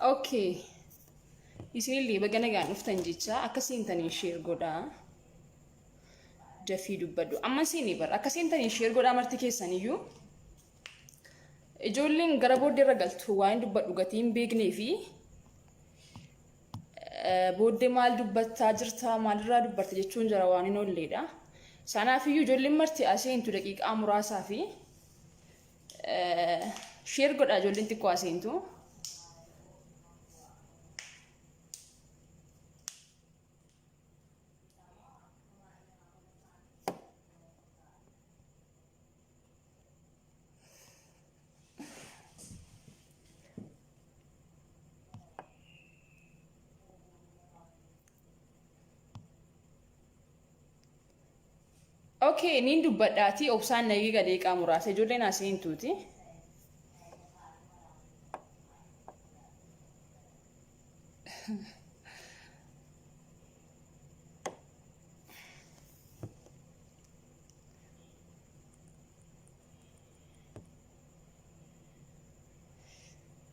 Okay. Isinillee baga nagaan dhuftan jecha akka seentaniin share godhaa. Dafii dubbadhu. Amma seenee bara akka seentaniin share godhaa marti keessaniyyuu. Ijoolleen gara booddee irra galtu waan dubbadhu gatii hin beeknee fi booddee maal dubbattaa jirta maalirraa dubbatta jechuun jara waan hin oolleedha. Sanaafiyyuu ijoolleen marti aseentu daqiiqaa muraasaa fi Share godhaa ijoolleen xiqqoo aseentu. Okay, niin dubbadhaatii obsaan na eegi daqiiqaa muraasa ijoolleen asii hin tuuti.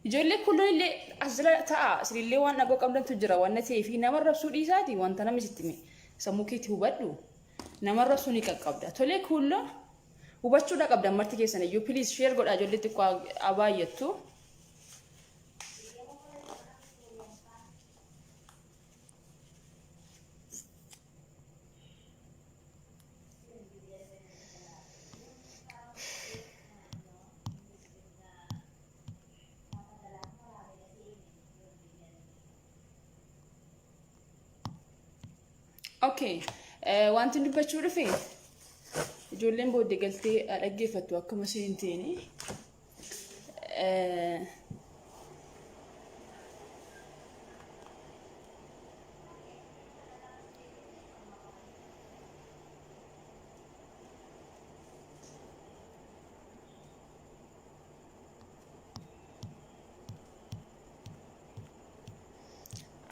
Ijoollee kulloo illee as jala ta'a isinillee waan dhagoo qabdantu jira waan ta'eef nama arrabsuu dhiisaati wanta namni sitti hime sammuu keetti hubadhu nama arrabsuu ni qaqqabda tolee kulloo hubachuudha qabdan marti keessan iyyuu please share godhaa ijoollee xiqqoo haa baay'attu. Okay. Wanti dubbachuu dhufe ijoolleen booddee galtee dhaggeeffattu akkuma seenteeni.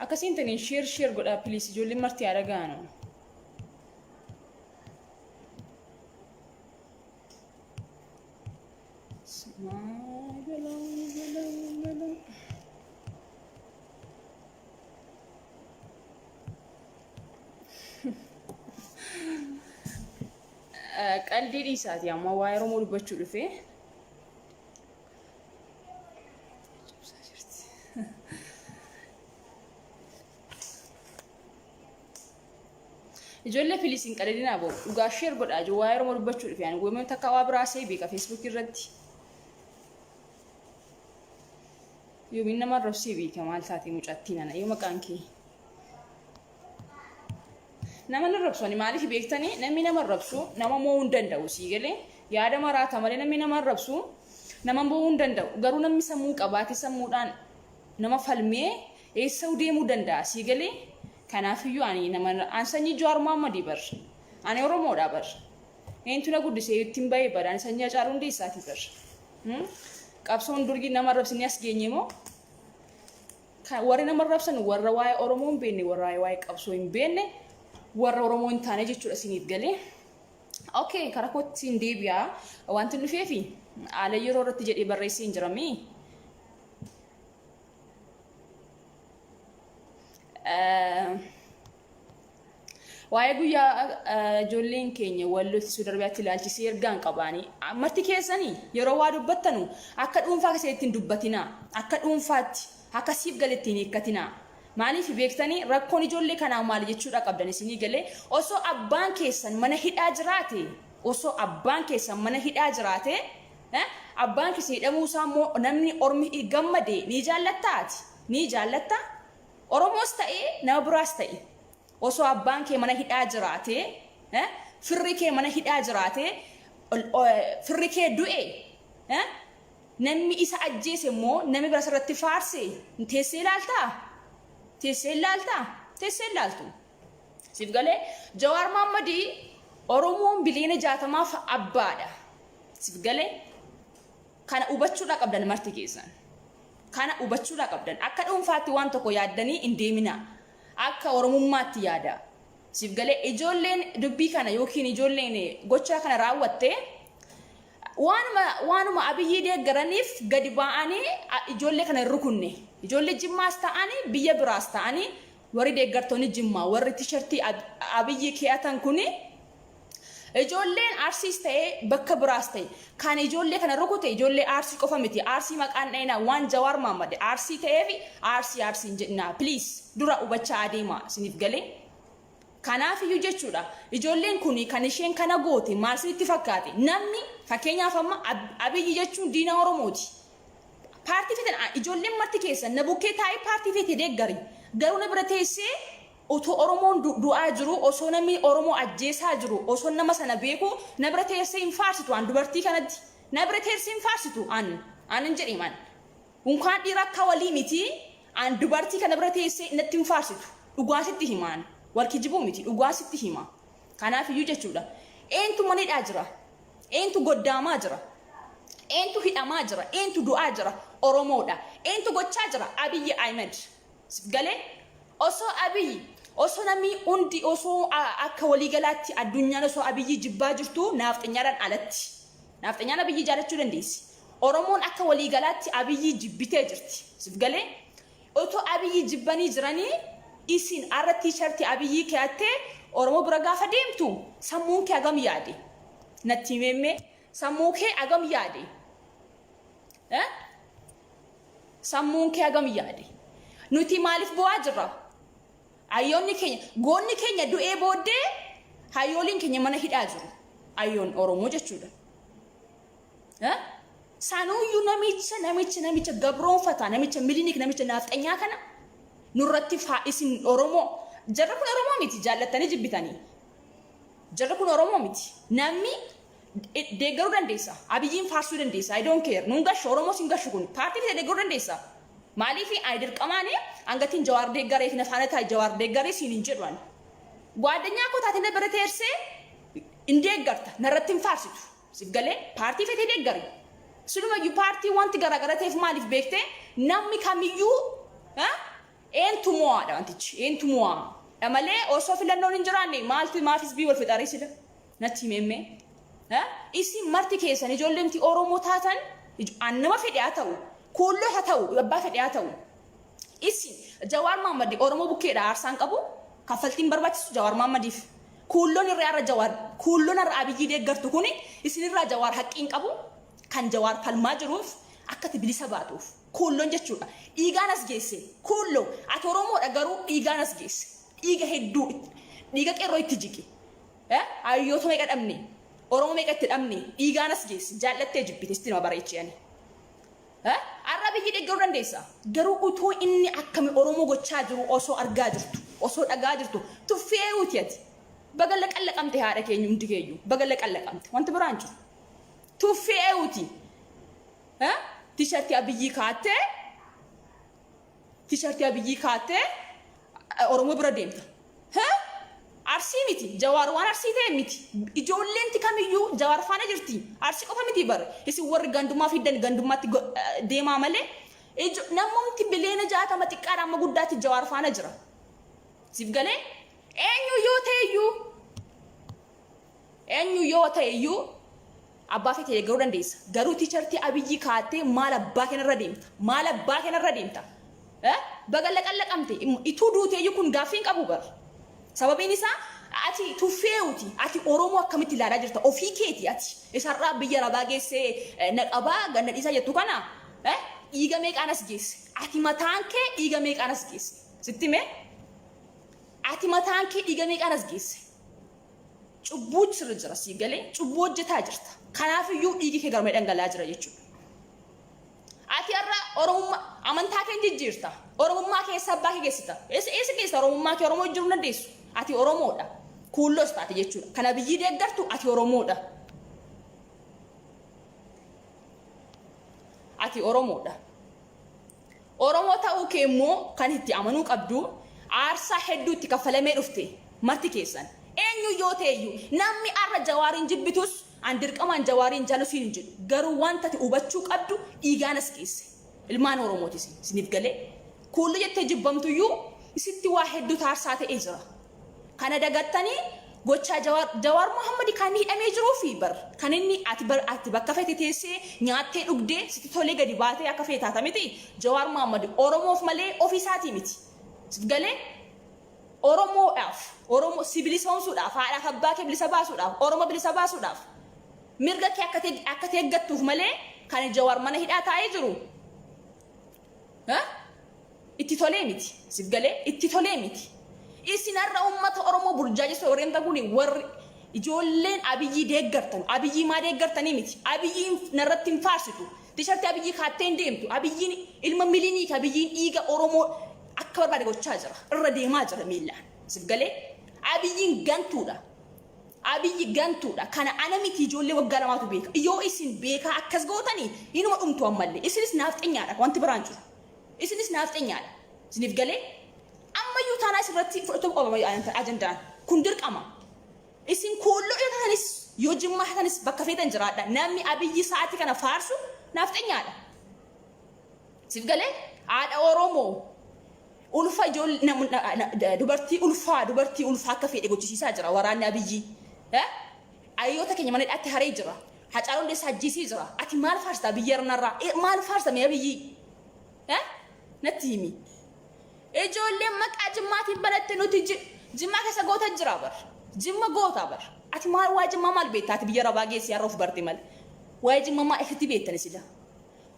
Akkasiin taniin sheer sheer godhaa please ijoolleen marti haa dhaga'anu. Qaldii dhiisaati amma waa'ee Oromoo dubbachuu dhufe. Ijoollee please hin qaladinaa boo dhugaa share godhaa jiru waa'ee Oromoo dubbachuu dhufe ani goomee takka waa biraa see beeka Facebook irratti. Yoomiin nama arrabsee beeka maal taate mucattii nana yoo maqaan kee. Nama hin arrabsu ani maaliif beektanii namni nama arrabsu nama mo'uu hin danda'u sii galee yaada maraata malee namni nama arrabsu nama mo'uu hin danda'u garuu namni sammuu qabaate sammuudhaan nama falmee eessa'u deemuu danda'a sii galee kanaafiyyuu ani nama an sanyii Jawaar Mohammadii bar ani Oromoodha bar eentu na guddisee ittiin bahee bar ani sanyii Hacaaluu Hundeessaatii bar qabsoon durgi nama arrabsinee as geenye moo Kan warri nama arrabsan warra waa'ee Oromoo hin beekne, warra waa'ee qabsoo hin beekne, warra Oromoo hin taane jechuudha isiniif galee. Okay, karaa kootti siin deebi'a. Wanti hin dhufeefi haala yeroo irratti jedhee barreessee hin jiramii. Waa'ee guyyaa ijoolleen keenya wal lolchisuu darbiyaatti ilaalchisee ergaan qabaanii. Marti keessanii yeroo waa dubbattanu akka dhuunfaa keessatti hin dubbatinaa. Akka dhuunfaatti akka siif galetti hin hiikkatinaa. Maaliif beektanii rakkoon ijoollee kanaa maali jechuudha qabdan isinii galee osoo abbaan keessan mana hidhaa jiraate osoo abbaan keessan mana hidhaa jiraate abbaan keessan hidhamuu isaa immoo namni ormi gammade ni jaallattaa ati ni jaallattaa Oromoos ta'e nama biraas ta'e osoo abbaan kee mana hidhaa jiraatee firri kee mana hidhaa jiraatee firri kee du'e namni isa ajjeese immoo namni bira sirratti faarse teessee ilaaltaa? Teessee ilaaltaa? Teessee ilaaltu. Siif galee Jawaar Mohammadii Oromoon biliyoona 60f abbaadha. Siif galee kana hubachuudha qabdan marti keessan. Kana hubachuudha qabdan. Akka dhuunfaatti waan tokko yaaddanii hin deeminaa. Akka Oromummaatti yaadaa. Siif galee ijoolleen dubbii kana yookiin ijoolleen gochaa kana raawwatte Waanuma Abiyyii deeggaraniif gadi ba'anii ijoollee kana hin rukunne. Ijoollee Jimmaas ta'anii biyya biraas ta'anii, warri deeggartoonni Jimmaa, warri tishartii Abiyyii kee'atan kuni, ijoolleen Arsiis ta'ee bakka biraas ta'e, kan ijoollee kana rukute ijoollee Arsii qofa miti. Arsii maqaan dha'inaa. Waan Jawaar Mahaammad Arsii ta'eef Arsii Arsii hin jedhinaa. Please, dura hubachaa adeemaa, isiniif galee. Kanaaf iyyuu jechuudha, ijoolleen kun kan isheen kana goote maal isinitti fakkaate? Namni fakkeenyaaf amma Abiyyi jechuun diina Oromooti. Paartii feeten, ijoolleen marti keessan na bukkee taa'ee paartii feete deeggari. Garuu na bira teessee otoo Oromoon du'aa jiru, osoo namni Oromoo ajjeesaa jiru, osoo nama sana beeku na bira teessee hin faarsitu an dubartii kanatti. Na bira teessee hin faarsitu an hin jedhiim an. Unkaan dhiira akka walii miti, an dubartii kana bira teessee natti hin faarsitu. Dhugaa sitti hima an. Wal kijibuu miti, dhugaa sitti hima. Kanaaf iyyuu jechuudha. Eentu manidhaa jira? Eentu goddaamaa jira? Eentu hidhamaa jira? Eentu du'aa jira? Oromoodha. Eentu gochaa jira? Abiyyi Ahmed. Sif galee? Osoo Abiyyi, osoo namni hundi, osoo akka waliigalaatti addunyaan osoo Abiyyi jibbaa jirtu, naafxanyaadhaan alatti. Naafxanyaan Abiyyi jaalachuu dandeessi. Oromoon akka waliigalaatti Abiyyi jibbitee jirti. Sif galee? Otoo Abiyyi jibbanii jiranii, isin har'a tiishartii Abiyyii kee'attee Oromoo bira gaafa deemtu, sammuun kee hagam yaade? Natti himeemmee, sammuu kee hagam yaade? Sammuun kee hagam yaade? Nuti maaliif bu'aa jirra? Hayyoonni keenya, goonni keenya du'ee booddee hayyooliin keenya mana hidhaa jiru. Hayyoon Oromoo jechuudha. Sanuuyyuu namicha gabroonfataa, namicha Milinik, namicha naafxanyaa kana nurratti faa. Isin Oromoo, jarri kun Oromoo miti, jaallattanii jibbitanii. Jarri kun Oromoo miti. Namni deeggaruu dandeessa. Abiyyiin faarsuu dandeessa. I don't care. Nun gashu, Oromoo sin gashu kun. Paartii fite deeggaruu dandeessa. Maaliif ani dirqamaani hangatiin Jawaar deeggaree fi nafaana taa'e Jawaar deeggaree siin hin jedhu ani. Gwaaddanyaa koo taate na bira teessee hin deeggarta. Narratti hin faarsitu. Sif galee? Paartii fetee deeggari. Silumayyuu paartii wanti garaagara ta'eef maaliif beektee, namni kamiyyuu eentu mo'aadha wantichi, eentu mo'aadha malee, osoo filannoon hin jiraanne maaltu maaf hisbii wal fixarii sila natti himeemmee? Isin marti keessan ijoolleemti Oromoo taatan, an nama fedhe haa ta'u, kuulloo haa ta'u, abbaa fedhe haa ta'u, isin Jawaar Mahaammad Oromoo bukkeedha aarsaan qabu, kaffaltiin barbaachisu Jawaar Mahaammadiif. Kuulloon irra har'a Jawaar, kuulloon har'a Abiyyii deeggartu kuni isinirraa Jawaar haqqiin qabu, kan Jawaar falmaa jiruuf akka ati bilisa baatuuf. Kuulloon jechuudha. Dhiigaan as geesse. Kuulloo, ati Oromoodha, garuu dhiigaan as geesse. Dhiiga hedduu, dhiiga qeerroo itti jige. Hayyoota meeqa dhabne? Oromoo meeqa itti dhabne? Dhiigaan as geesse. Jaallattee jibbite sitti nama bareechee ani. Har'a Abiyyi deeggaruu dandeessa. Garuu utoo inni akkami Oromoo gochaa jiru osoo argaa jirtu, osoo dhagaa jirtu, tuffii eeyuuti ati? Baga laqallaqamte haadha keenya, hundi keeyyuu. Baga laqallaqamte. Wanti biraan jiru. Tuffii eeyuuti? Tishartii Abiyyii kaattee, tishartii Abiyyii kaattee Oromoo bira deemta. Arsii miti. Jawaar waan Arsii ta'e miti. Ijoolleenti kamiyyuu Jawaar faana jirti. Arsii qofa miti bara. Isin warri gandummaa fiddan gandummaatti deemaa malee, namumti biliyoona 60 xiqqaadha amma guddaatti Jawaar faana jira. Siif galee? Eenyu yoo ta'e iyyuu, eenyu yoo ta'e iyyuu, abbaa feete deeggaruu dandeessa. Garuu tiishartii Abiyyii kaattee maal abbaa kenarra deemta? Maal abbaa kenarra deemta? Baga laqallaqamte. Ituu duuteeyyuu kun gaaffii hin qabu bar. Sababiin isaa ati tuffeewuti. Ati Oromoo akkamitti ilaalaa jirta? Ofii keeti ati. Isarraa biyya rabaa geessee na qabaa ganna dhiisaa jettu kana dhiiga meeqaan as geesse? Ati mataan kee dhiiga meeqaan as geesse? Sitti mee? Ati mataan kee dhiiga meeqaan as geesse? Cubbuu sirra jira, sii galee? Cubbuu hojjetaa jirta. Kanaafiyyuu dhiigi kee garmalee dhangala'aa jira jechuudha. Ati har'a Oromummaa, amantaa kee jijjiirta. Oromummaa keessa abbaa kee geessita. Eessa eessa geessa Oromummaa kee? Oromoo jijjiiruu hin dandeessu. Ati Oromoodha. Kuulloos taate jechuudha. Kana biyyii deeggartu, ati Oromoodha. Ati Oromoodha. Oromoo ta'uu kee immoo kan itti amanuu qabdu, aarsaa hedduu itti kaffalamee dhufte marti keessan. Eenyu yoo ta'eyyuu, namni har'a Jawaariin jibbitus, an dirqamaan Jawaariin jaalu siin hin jedhu. Garuu wanta ati hubachuu qabdu, dhiigaan as geesse. Ilmaan Oromooti isin. Isiniif galee? Kuulli jettee jibbamtuyyuu isitti waa hedduu taarsaa ta'ee jira. Kana dagattanii Gochaa Jawaar Jawaar Mohammadi kan inni hidhamee jiruu fi bar kan inni ati bar ati bakka feete teessee nyaattee dhugdee sitti tolee gadi baatee akka feete taata miti. Jawaar Mohammadi Oromoof malee ofii isaatii miti. Sif galee? Oromoodhaaf, Oromoo si bilisoomsuudhaaf, haadhaaf abbaa kee bilisa baasuudhaaf, Oromoo bilisa baasuudhaaf, mirga kee akka te- akka teeggattuuf malee kan Jawaar mana hidhaa taa'ee jiru ha? Itti tolee miti. Sif galee? Itti tolee miti. Isin har'a uummata Oromoo burjaajessuu warreen ta'an kun warri ijoolleen Abiyyii deeggartan, Abiyyii maa deeggartanii miti. Abiyyiin narratti hin faarsitu. Tishartii Abiyyii kaattee hin deemtu. Abiyyiin ilma Miliniik, Abiyyiin dhiiga Oromoo akka barbaade gochaa jira. Irra deemaa jira miillaan. Sif galee? Abiyyiin gantuudha. Abiyyi gantuudha. Kana ana miti ijoollee waggaa lamaatu beeka. Yoo isin beekaa akkas gootanii inuma dhumtu ammallee. Isinis naafxenyaadha wanti biraan jiru. Isinis naafxenyaadha. Isiniif galee? Ammayyuu taanaa isirratti fudhatama qaba ajandaan. Kun dirqama. Isin kuulloo yoo taatanis yoo jimmaa taatanis bakka feetan jiraadha. Namni Abiyyi sa'aatii kana faarsu naafxenyaadha. Siif galee? Haadha Oromoo ulfa ijoollee dubartii ulfaa dubartii ulfaa akka fedhe gochisiisaa jira waraanni Abiyyi. Hayyoota keenya mana hidhaatti haree jira. Hacaaluu Hundeessaa ajjeesee jira. Ati maal faarsita Abiyyi harnarraa? Maal faarsa mee Abiyyi? Natti himi. Ijoolleen maqaa Jimmaatiin banatte nuti Jimmaa keessa goota jira bar. Jimma goota bar. Ati maal waa Jimmaa maal beekta? Ati biyya rabaa geessi har'a of barte malee. Waa'ee Jimmaa maal eessatti beektani sila?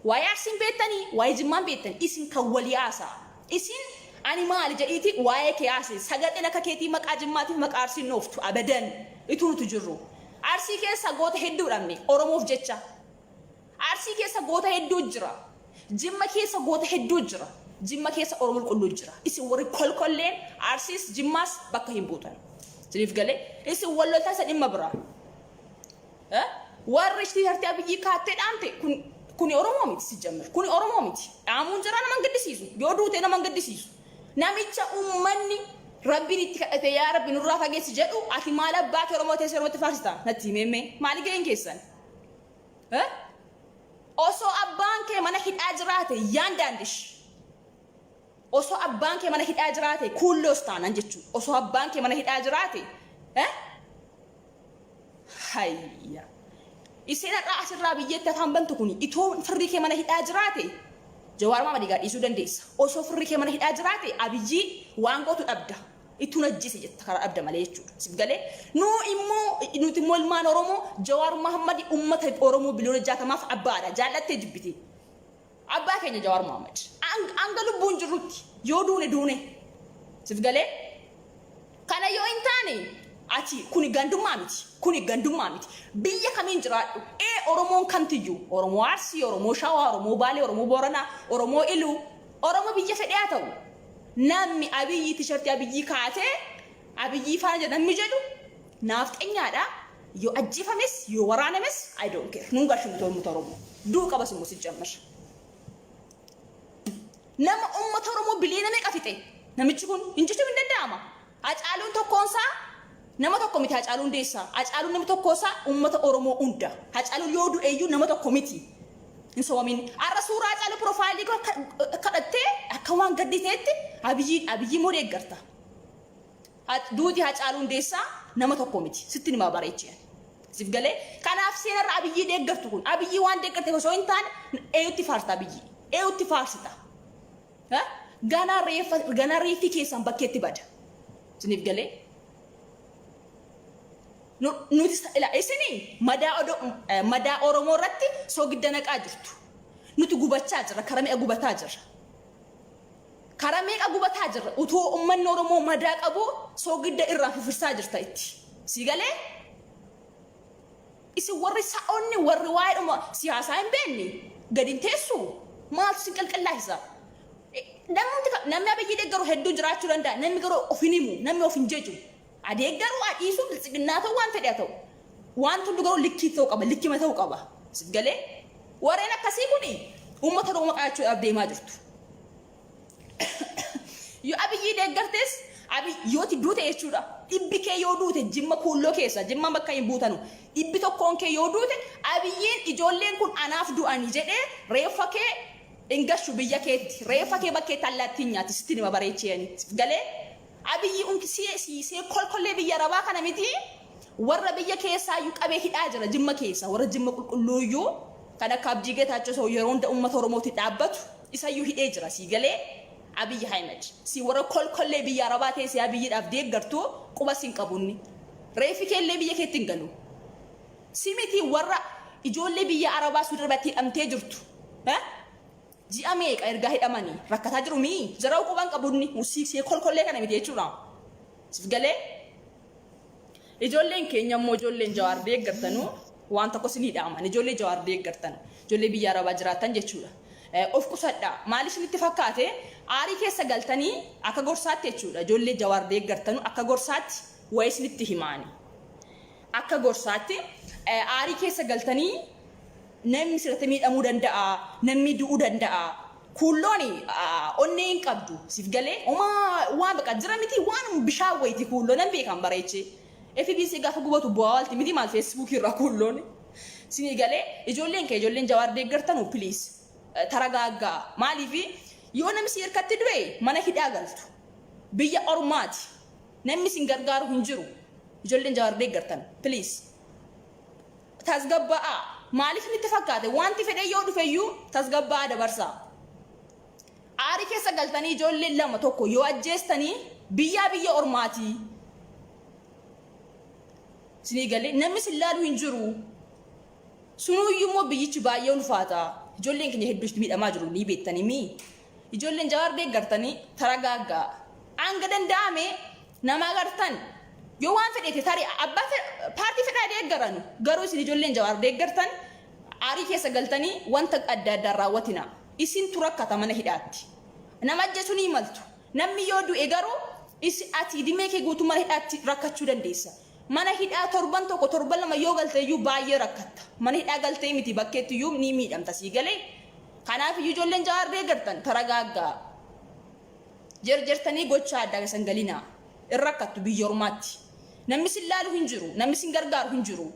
Waa'ee Arsiin beektanii? Waa'ee Jimmaan beektani? Isin kan walii haasa'a. Isin ani maali jedhiiti waa'ee kee haasa'e. Sagaxeen akka keetii maqaa Jimmaatiif maqaa Arsiin nooftu abadan ituu nuti jirru. Arsii keessa goota hedduu dhabne Oromoof jecha. Arsii keessa goota hedduu jira. Jimma keessa goota hedduu jira. Jimma keessa Oromoo qulqulluu jira. Isin warri kolkolleen Arsiis Jimmaas bakka hin buutan. Isiniif galee? Isin wal loltan isa dhimma biraa. Warri tiishartii Abiyyii kaattee dhaamte kun kuni Oromoo miti si jammir. Kuni Oromoo miti. Dhaamuun jira nama hin gaddisiisu. Yoo duute nama hin gaddisiisu. Namicha uummanni Rabbiin itti kadhate yaa Rabbi nurraa fageessi jedhu ati maal abbaa kee Oromoo teessee Oromootti faarsita? Natti himee maali ga'een keessan? Osoo abbaan kee mana hidhaa jiraate yaan daandish. Osoo abbaan kee mana hidhaa jiraate kuulloos taanan jechuudha. Osoo abbaan kee mana hidhaa jiraate hayya. Isheen har'aa asirraa biyyeetti afaan bantu kun itoo firri kee mana hidhaa jiraate Jawaar Mahammad egaa dhiisuu dandeessa. Osoo firri kee mana hidhaa jiraate Abiyyii waan gootu dhabda. Ittuun ajjeese jetta karaa dhabda malee jechuudha. Siif galee? Nuu immoo nuti immoo ilmaan Oromoo Jawaar Mahammad uummata Oromoo biliyoona 60f abbaadha. Jaallattee jibbitee. Abbaa keenya Jawaar Mohaammed. Hanga lubbuun jirrutti yoo duune duune. Sif galee? Kana yoo hin taane ati kuni gandummaa miti. Kuni gandummaa miti. Biyya kamiin jiraadhu. Ee Oromoon kamtiyyuu Oromoo Arsii, Oromoo Shawaa, Oromoo Baalee, Oromoo Booranaa, Oromoo Iluu, Oromoo biyya fedhee haa ta'u. Namni Abiyyii tishartii Abiyyii kaatee Abiyyii faana jira namni jedhu naafxenyaadha. Yoo ajjeefames yoo waraanames I don't care. Nun gashu nuti uummata Oromoo. Du'uu qabas immoo sijjammar. Nama uummata Oromoo biliyoona meeqa fixe? Namichi kun hin jechuun hin danda'ama. Hacaaluun tokkoonsaa nama tokko miti Hacaaluu Hundeessaa. Hacaaluun namni tokkoosaa uummata Oromoo hunda. Hacaaluun yoo du'e iyyuu nama tokko miti. Hin sobamin. Har'a suuraa Hacaaluu piroofaayilii kadhattee akka waan gadditeetti Abiyyi Abiyyi immoo deeggarta. Duuti Hacaaluu Hundeessaa nama tokko miti. Sitti himaa bareechee. Siif galee? Kanaaf seenarra Abiyyii deeggartu kun Abiyyii waan deeggarteef osoo hin taane eenyutti faarsita Abiyyii? Eenyutti faarsita? Ganaa reeffa ganaa reeffi keessan bakkeetti bada. Isiniif galee? Nuti ila isinii madaa odoo madaa Oromoo irratti soogidda naqaa jirtu. Nuti gubachaa jirra karaa meeqa gubataa jirra. Karaa meeqa gubataa jirra. Utuu uummanni Oromoo madaa qabu soogidda irraa fifirsaa jirta itti. Sii galee? Isin warri sa'oonni warri waa'eedhuma siyaasaa hin beekne gadi hin teessuu? Maaltu isin qalqallaachisa? Namni namni Abiyyi deeggaru hedduu jiraachuu danda'a. Namni garuu of hin himu. Namni of hin jeju. Adeeggaru, adhiisu, biltsiginnaa ta'u waan fedhe haa ta'u. Waan hundi garuu likkii ta'uu qaba. Likkima ta'uu qaba. Siif galee? Warreen akkasii kuni uummata Oromoo maqaa jechuudhaaf deemaa jirtu. Yoo Abiyyii deeggartes Abiy yooti duute jechuudha. Dhibbi kee yoo duute Jimma kuulloo keessa Jimma bakka hin buutanu. Dhibbi tokkoon kee yoo duute Abiyyiin ijoolleen kun anaaf du'ani jedhee reeffa kee hin gashu biyya keetti. Reeffa kee bakkeetti allaattiin nyaatti sitti nima bareechee ani. Siif galee? Abiyyi unkisee siisee kolkollee biyya arabaa kana miti, warra biyya keessaayyuu qabee hidhaa jira. Jimma keessa warra Jimma qulqulluuyyuu kan akka Abdii Geetaachoo isa yeroo hunda uummata Oromootti dhaabbatu isayyuu hidhee jira. Sii galee Abiyyi Ahmed si warra kolkollee biyya arabaa teessee Abiyyiidhaaf deeggartu quba sin qabunni reeffi keellee biyya keetti hin galu. Si miti, warra ijoollee biyya arabaa Suudi Arabiyaatti hidhamtee jirtu ji'a meeqa ergaa hidhamanii rakkataa jiru mii jara quban qabunni siisee kolkollee kana miti jechuudha. Sif galee? Ijoolleen keenya immoo, ijoolleen Jawaar deeggartanuu, waan tokko isinii dhaaman. Ijoollee Jawaar deeggartan, ijoollee biyya arabaa jiraatan jechuudha. Of qusadhaa. Maal isinitti fakkaate? Aarii keessa galtanii, akka gorsaatti jechuudha. Ijoollee Jawaar deeggartanuu, akka gorsaatti wayii isinitti himaani. Akka gorsaatti, aarii keessa galtanii namni sirratti miidhamuu danda'a, namni du'uu danda'a. Kuulloon onnee hin qabdu. Siif galee? Homaa waan baqa jira miti, waan bishaan wayiiti kuulloo nan beekan bareechee. FBC gaafa gubatu bu'aa waalti miti maal Feesbuukii irraa kuulloon. Sinii galee? Ijoolleen kee, ijoolleen Jawaar deeggartanu, please taragaaggaa. Maaliif yoo namni si harkatti du'e mana hidhaa galtu. Biyya ormaati. Namni isin gargaaru hin jiru. Ijoolleen Jawaar deeggartan, please tasgabba'aa. Maaliif isinitti fakkaate? Wanti fedhee yoo dhufeyyuu tasgabba'aa dabarsaa. Aarii keessa galtanii ijoollee lama tokko yoo ajjeestanii biyyaa biyya ormaatii. Isinii galee? Namni isin laalu hin jiru. Sunuyyuu immoo biyyichi baay'ee ulfaata. Ijoolleen keenya hedduu itti miidhamaa jiru ni beektanii mii. Ijoolleen Jawaar deeggartanii taragaaggaa. Hanga danda'ame nama agartan yoo waan fedheete tarii abbaa paartii fedhaa deeggaranu, garuu isin ijoolleen Jawaar deeggartan aarii keessa galtanii wanta adda addaan raawwatina. Isintu rakkata mana hidhaatti. Nama ajjeesuu ni maltu. Namni yoo du'e garuu isi ati idimee kee guutuu mana hidhaatti rakkachuu dandeessa. Mana hidhaa torban tokko, torban 2 yoo galte iyyuu baay'ee rakkatta. Mana hidhaa galtee miti, bakkeetti iyyuu ni miidhamta, sii galee? Kanaaf iyyuu ijoolleen Jawaar deeggartan taragaaggaa. Jerjertanii gochaa addaa keessan galinaa. In rakkattu biyya ormaatti. Namni sin laalu hin jiru. Namni sin gargaaru hin jiru.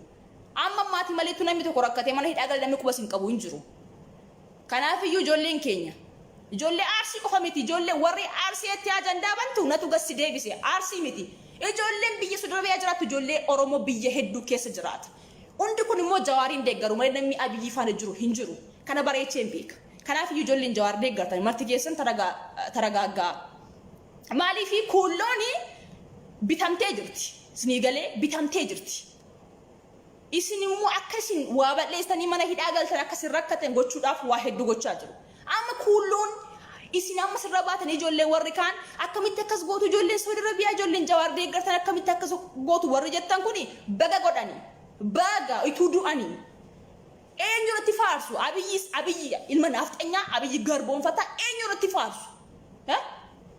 Amma ammaatii maleettu namni tokko rakkatee mana hidhaa gale namni quba sin qabu hin jiru. Kanaaf iyyuu ijoolleen keenya, ijoollee Arsii qofa miti, ijoollee warri Arsiitti ajandaa bantu natu gassi deebise, Arsii miti. Ijoolleen biyya Saudi Arabiyaa jiraattu, ijoollee Oromoo biyya hedduu keessa jiraata. Hundi kun immoo Jawaariin deeggaru malee namni Abiyyi faana jiru hin jiru. Kana bareecheen beeka. Kanaaf iyyuu ijoolleen Jawaar deeggartan marti keessan taragaaggaa. Maaliif kuullooni bitamtee jirti. Isinii galee? Bitamtee jirti. Isin immoo akka isin waa bal'eessitanii mana hidhaa galtan, akka isin rakkatan gochuudhaaf waa hedduu gochaa jiru. Amma kuulloon isin amma sirra baatanii ijoollee warri kaan akkamitti akkas gootu, ijoolleen Saudi Arabiyaa, ijoolleen Jawaar deeggartan akkamitti akkas gootu warri jettan kuni baga godhani. Baga ituu du'anii. Eenyu irratti faarsu? Abiyyis, Abiyyi ilma naafxanyaa, Abiyyi garboonfataa eenyu irratti faarsu?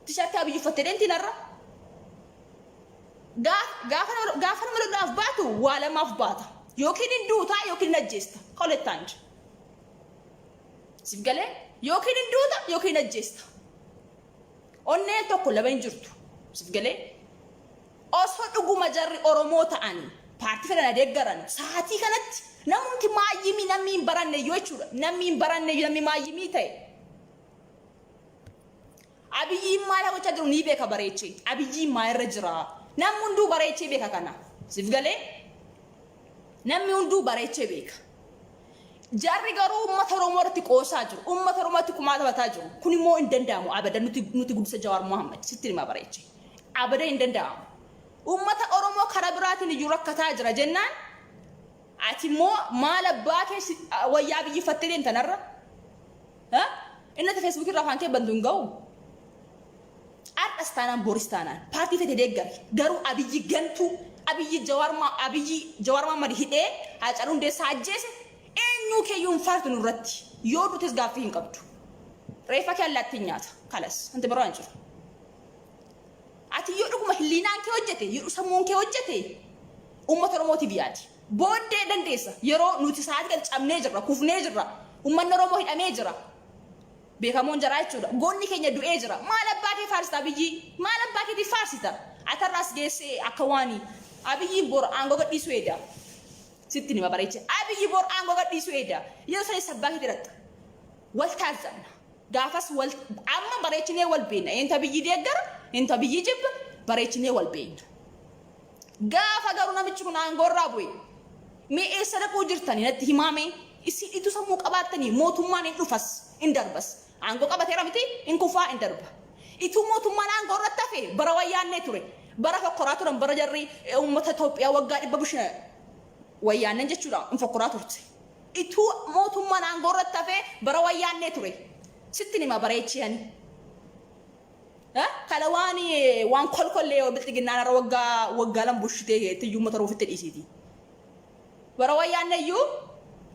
Tishartii Abiyyi uffattee deemti narra. Gaafa nama lolaaf baatu waa lamaaf baata. Yookiin hin duutaa yookiin hin ajjeesta. Qolettaan jira. Siif galee? Yookiin hin duuta yookiin hin ajjeesta. Onneen tokko lama hin jirtu. Siif galee? Osoo dhuguma jarri Oromoo ta'anii paartii fedhan deeggaran sa'aatii kanatti namumti maayyimii, namni hin baranne iyyuu jechuudha. Namni hin baranne iyyuu, namni maayyimii ta'e Abiyyiin maal gochaa jiru ni beeka bareechee. Abiyyiin maal irra jira? Namni hunduu bareechee beeka kana. Siif galee? Namni hunduu bareechee beeka. Jarri garuu uummata Oromoo irratti qoosaa jiru. Uummata Oromoo irratti kumaa taphataa jiru. Kun immoo hin danda'amu. Abadan nuti guddisa Jawaar Mohaammed sitti hima bareechee. Abadan hin danda'amu. Uummata Oromoo karaa biraatiin iyyuu rakkataa jira jennaan ati immoo maal abbaa kee wayyaa Abiyyi uffattee deemta narra? Inni ati Feesbuukii irraa afaan kee bantu hin ga'u. Har'as taanaan boris taanaan paartii fete deeggari. Garuu Abiyyi gantuu, Abiyyi Jawaar Mohammad hidhee Haacaaluu Hundeessaa ajjeese eenyuu keeyyuu hin faartu nurratti. Yoo duutes gaaffii hin qabdu. Reeffa kee allaattiin nyaata. Kalas, wanti biroo hin jiru. Ati yoo dhuguma hilliinaan kee hojjete, yoo sammuun kee hojjete, uummata Oromootiif yaadi. Booddee dandeessa. Yeroo nuti sa'aatii kana cabnee jirra, kufnee jirra. Uummanni Oromoo hidhamee jira. Beekamoon jaraa jechuudha. Goonni keenya du'ee jira. Maal abbaa kee faarsita Abiyyii? Maal abbaa keetiif faarsita? Atarraas geessee akka waan Abiyyiin bor aangoo gadhiisuu eeda. Sitti nima bareeche. Abiyyi bor aangoo gadhiisuu eeda. Yeroo sanis abbaa keetii dhaqxa. Wal taazzabna. Gaafas wal amma bareechinee wal beekna. Eentu Abiyyi deeggara? Eentu Abiyyi jibba? Bareechinee wal beekna. Gaafa garuu namichi kun aangoo irraa bu'e mee eessa dhaquu jirtanii natti himaa mee? Isin itu sammuu qabaattanii mootummaan hin dhufas hin darbas. Aangoo qabateera miti hin kufaa hin darba. Ituu mootummaan aangoo irratti hafe bara wayyaannee ture. Bara fokkoraa turan bara jarri uummata Itoophiyaa waggaa dhibba bushina wayyaanneen jechuudha hin fokkoraa turte. Ituu mootummaan aangoo irratti hafe bara wayyaannee ture. Sittin hima bareechee ani. Kana waan waan kolkollee yoo bilxiginnaan har'a waggaa waggaa lama bushitee keetti iyyuu uummata Oromoo ofitti dhiisiiti. Bara wayyaanne iyyuu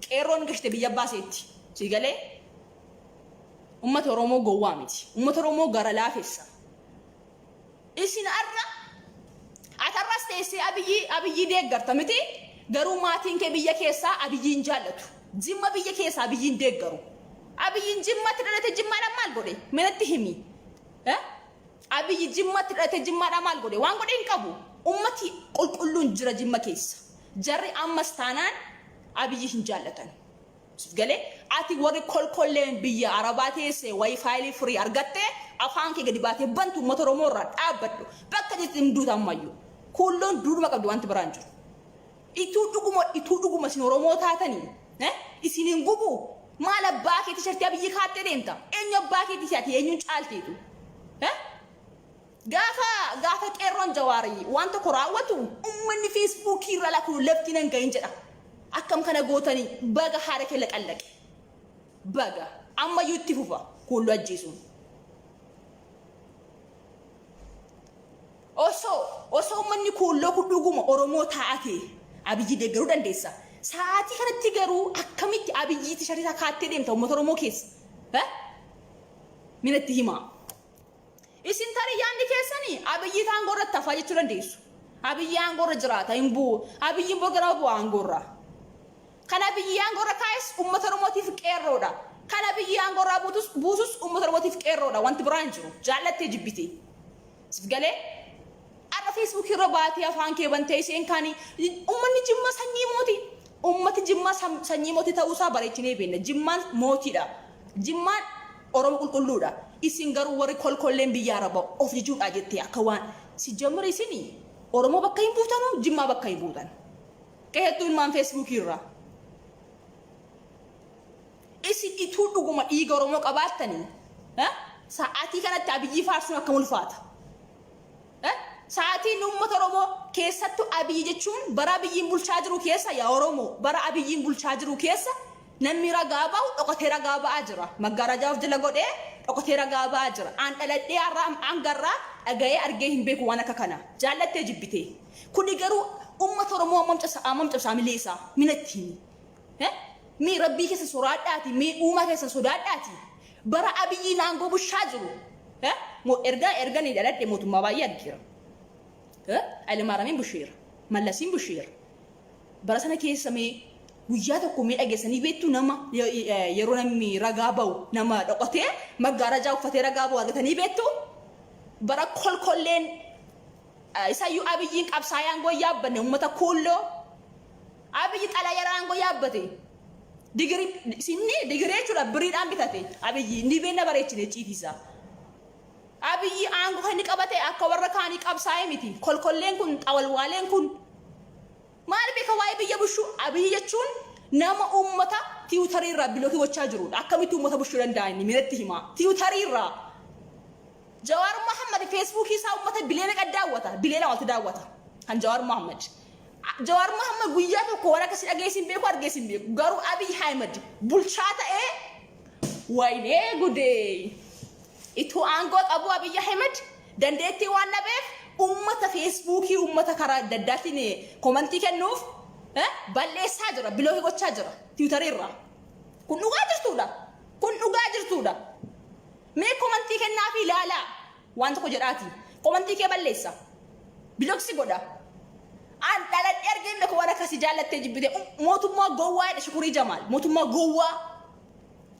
qeerroon gashite biyya abbaa seetti. Sii galee? Uummata Oromoo gowwaa miti. Uummata Oromoo gara laafessa. Isin har'a ati har'as teessee Abiyyi Abiyyii deeggarta miti garuu maatiin kee biyya keessaa Abiyyiin jaallatu. Jimma biyya keessaa Abiyyiin deeggaru. Abiyyiin Jimmatti dhalate Jimmaadhaan maal godhe? Mee natti himi. Eh? Abiyyi Jimmatti dhalate Jimmaadhaan maal godhe? Waan godhe hin qabu. Ummati qulqulluun jira Jimma keessa. Jarri ammas taanaan Abiyyi hin jaallatan. Sif galee? Ati warri kolkolleen biyya arabaa teesse wifi free argatte afaan kee gadi baatee bantu uummata Oromoo irraa dhaabbadhu. Bakka jirti hin duuta ammayyuu. Kuulloon duuduma qabdi wanti biraan jiru. Ituu dhuguma ituu dhuguma isin Oromoo taatanii eh? Isin hin gubu maal abbaa kee tishartii Abiyyi kaattee deemta? Eenyu abbaa keetii ati eenyuun caalteetu? Eh? Gaafa gaafa qeerroon Jawaar waan tokko raawwatu ummanni feesbuukii irra lakuu lafti nan gahin jedha. Akkam kana gootanii baga haadha kee laqallaqe. Baga ammayyuu itti fufa kuulloo ajjeesuun. Osoo osoo ummanni kuulloo kun dhuguma Oromoo taate Abiyyi deeggaruu dandeessa. Sa'aatii kanatti garuu akkamitti Abiyyi tishartii isaa kaattee deemta uummata Oromoo keessa? Minatti himaa. Isin tarii yaadni keessani Abiyyiitu aangoo irratti hafaa jechuu dandeessu. Abiyyi aangoo irra jiraata hin bu'u. Abiyyiin bor ganama bu'a aangoo irraa. Kan Abiyyi aangoo irra kaa'es uummata Oromootiif qeerroodha. Kan Abiyyi aangoo irraa buutus buusus uummata Oromootiif qeerroodha. Wanti biraa hin jiru. Jaallattee jibbitee. Sif galee? Har'a feesbuukii irra baatee afaan kee bantee isheen kaanii uummanni Jimmaa sanyii mootii. Uummati Jimmaa sanyii mootii ta'uusaa bareechinee beekna. Jimmaan mootiidha. Jimmaan Oromo qulqulluudha. Isin garuu warri kolkolleen biyya araba of jajuudha jettee akka waan si jammar isini Oromoo bakka hin buutanu Jimmaa bakka hin buutan. Keessattuu ilmaan feesbuukii irraa. Isin ituu dhuguma dhiiga Oromoo qabaattanii sa'aatii kanatti Abiyyii faarsuun akkam ulfaata. Sa'aatiin uummata Oromoo keessattuu Abiyyi jechuun bara Abiyyiin bulchaa jiru keessa yaa Oromoo bara Abiyyiin bulchaa jiru keessa namni ragaa ba'u dhokatee ragaa ba'aa jira. Maggaarajaa of jala godhee dhokatee ragaa ba'aa jira. An dhaladhee har'a hangarraa dhaga'ee argee hin beeku waan akka kanaa. Jaallattee jibbitee. Kuni garuu uummata Oromoo hammam cabsa hammam cabsa hamilee isaa minatti himi. Mee rabbii keessa soraadhaati mee uumaa keessa sodaadhaati bara Abiyyiin aangoo bushaa jiru. Erga erga ni dhaladhe mootummaa baay'ee argeera. Hayilemaaramiin busheera. Mallasiin busheera. Bara sana keessa mee guyyaa tokko mee dhageessanii beektu nama yeroo namni ragaa ba'u nama dhokatee maggaarajaa uffatee ragaa ba'u argatanii beektu? Bara kolkolleen isayyuu Abiyyiin qabsaa'ee aangoo yaabbanne uummata kuulloo Abiyyi xalayaa aangoo yaabbate. Digirii sinni digirii jechuudha biriidhaan bitate Abiyyi ni beekna bareechine icciitiisa. Abiyyi aangoo kan inni qabate akka warra kaanii qabsaa'ee miti. Kolkolleen kun xawalwaaleen kun maal beeka waa'ee biyya bushuu? Abiyyi jechuun nama uummata tiwutarii irraa bilookii gochaa jirudha. Akkamitti uummata bushuu danda'a inni minatti himaa? Tiwutarii irraa. Jawaar Mohammad feesbuukii isaa uummata bilee meeqa daawwata? Bilee lamatu daawwata. Kan Jawaar Mohammad. Jawaar Mohammad guyyaa tokko waan akkasii dhageessi hin beeku argeessi hin beeku. Garuu Abiy Ahmed bulchaa ta'ee wayinee gudee. Ituu aangoo qabu Abiy Ahmed dandeettii waan dhabeef uummata feesbuukii uummata karaa adda addaatiin komantii kennuuf balleessaa jira, bilookii gochaa jira tiwutarii irraa. Kun dhugaa jirtuudha. Kun dhugaa jirtuudha. Mee komantii kennaafii ilaalaa waan tokko jedhaati. Komantii kee balleessa. Bilook si godha. An dhaladhee argee hin beeku waan akkasii jaallattee jibbitee mootummaa gowwaa jedhe Shukurii Jamaal. Mootummaa gowwaa.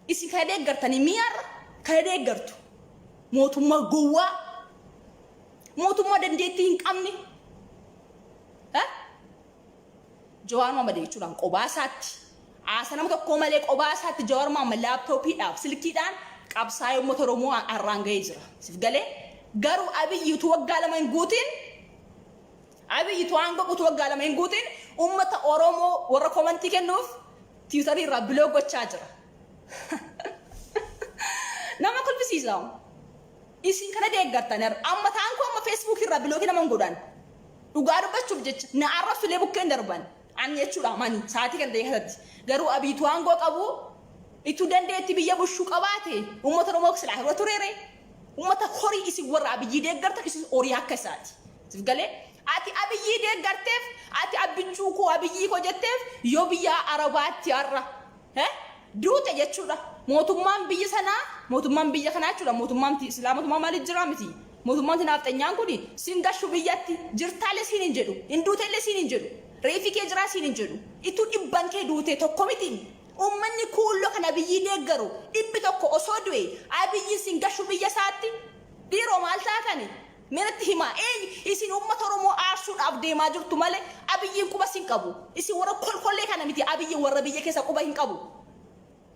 Isin kana deeggartanii mi'aarra kana deeggartu. Mootummaa gowwaa. Mootummaa dandeettii hin qabne. Jawaar Mohaammed jechuudhaan qobaa isaatti haasa nama tokkoo malee qobaa isaatti Jawaar Mohaammed laaptooppiidhaaf silkiidhaan qabsaa'ee uummata Oromoo har'aan gahee jira. Sif galee? Garuu Abiyyi utuu waggaa 2 hin guutin Abiyyi utuu aangoo utuu waggaa 2 hin guutin uummata Oromoo warra komantii kennuuf tiwutarii irraa bilook gochaa jira. Nama kolfisiisa. Isin kana deeggartan har'a. Amma taan koo amma feesbuukii irraa bilookii nama hin godhan. Dhugaa dubbachuuf jecha na arrabsulee bukkeen darban. Ani jechuudha mani sa'aatii kana ta'e keessatti. Garuu Abiyitu aangoo qabu ituu dandeetti biyya bushuu qabaate uummata Oromoo silaa hir'uu tureere. Uummata horii isin warra Abiyyii deeggartan isin horii akka isaati. Sif galee ati Abiyyii deeggarteef ati abbichuu koo Abiyyii koo jetteef yoo biyya Arabaatti har'a duute jechuudha. Mootummaan biyya sanaa mootummaan biyya kanaa jechuudha mootummaan silaa mootummaa maaliif jiraa miti. Mootummaan naafxanyaan kun sin gashu biyyatti jirtaalee siin hin jedhu hin duutellee siin hin jedhu reeffi kee jiraa siin hin jedhu ituu dhibban kee duute tokko miti. Uummanni kuulloo kan Abiyyii deeggaru 100 osoo du'e Abiyyiin sin gashu biyya isaatti dhiiroo maal taatani? Mee natti himaa eenyu isin uummata Oromoo aarsuudhaaf deemaa jirtu malee Abiyyiin quba sin qabu. Isin warra kolkollee kana miti Abiyyiin warra biyya keessa quba hin qabu.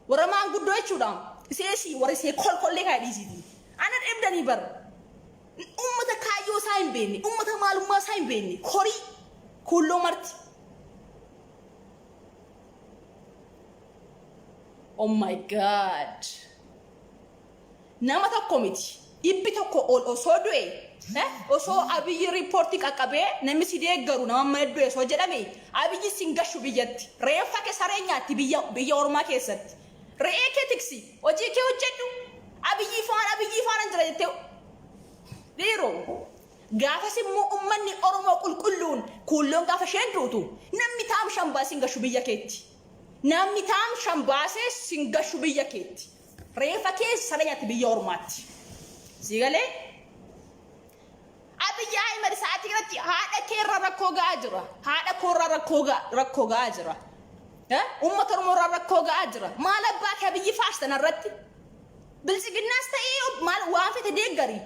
Warra maanguddoo jechuudha. Isee warra isee kolkollee kana dhiisiti. Ana dhibdanii bar. Uummata kaayyoo isaa hin beekne, uummata maalummaa isaa hin beekne, horii kuulloo marti. Oh my God. Nama tokko miti. 100 ol osoo du'e, osoo Abiyyi riippoortii qaqqabee namni si deeggaru nama mana du'e osoo jedhame Abiyyi sin gashu biyyatti. Reeffa kee saree nyaatti biyya biyya ormaa keessatti. Re'ee kee tiksi, hojii kee hojjedhu. Abiyyii faana Abiyyii faana jira jettee dhiiroo. Gaafas immoo uummanni Oromoo qulqulluun kuulloon gaafa isheen duutu namni taam shan baasee sin gashu biyya keetti. Namni taam shan baasee sin gashu biyya keetti. Reeffa kee saree nyaatti biyya ormaatti. Sii galee? Abiyyi Ahimad sa'aatii kanatti haadha kee irra rakkoo ga'aa jira. Haadha koo irra rakkoo ga'aa jira. Uummata Oromoo irra rakkoo ga'aa jira. Maal abbaa kee Abiyyi faarsitan irratti? Biltsiginnaas ta'ee maal waan fete deeggari.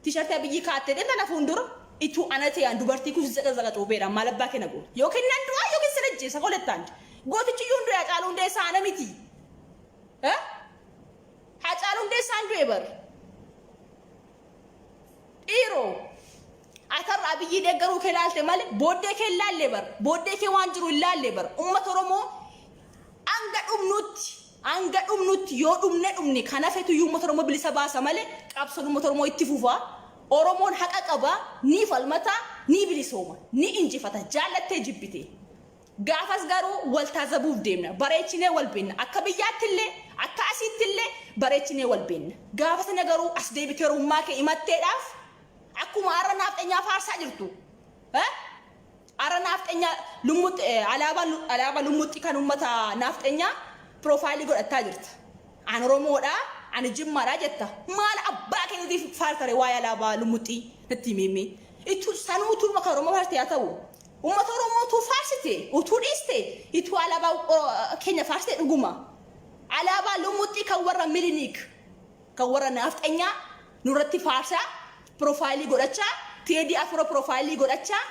Tishartii Abiyyi kaattee deemta na fuuldura. Ituu ana ta'e an dubartii kun zaqa zaqa cuupheedhaan maal abbaa kee na goota. Yookiin nan du'aa yookiin sin ajjeesa kolettaan. Gootichi iyyuu hin du'e Hacaaluu Hundeessaa ana miti. Hacaaluu Hundeessaan du'e bar. Dhiiroo. Atarra Abiyyii deeggaruu kee laalte malee booddee kee hin laalle bar. Booddee kee waan jiru hin laalle bar. Uummata Oromoo hanga dhumnutti hanga dhumnutti yoo dhumne dhumne kan hafetu iyyuu uummata Oromoo bilisa baasa malee qabsoon uummata Oromoo itti fufa. Oromoon haqa qaba, ni falmata, ni bilisooma, ni injifata jaallattee jibbitee. Gaafas garuu wal taazabuuf deemna. Bareechinee wal beenna. Akka biyyaattillee, akka asiittillee bareechinee wal beenna. Gaafa sana garuu as deebitee Oromummaa kee himatteedhaaf akkuma har'a naafxenyaa faarsaa jirtu. Har'a naafxenyaa lummuxxi alaabaa alaabaa lummuxxi kan uummata naafxenyaa piroofaayilii godhattaa jirta. An Oromoodha, ani Jimmaadha jetta. Maal abbaa keetiif faartare waa'ee alaabaa lummuxxii natti himi. Itu sanuu utuu kan Oromoo faarsite haa ta'u. Uummata Oromoo utuu faarsite, utuu dhiiste, ituu alaabaa keenya faarsite dhuguma. Alaabaa lumuxxii kan warra Miliniik, kan warra naafxanyaa nurratti faarsaa, piroofaayilii godhachaa, Teedii Afroo piroofaayilii godhachaa,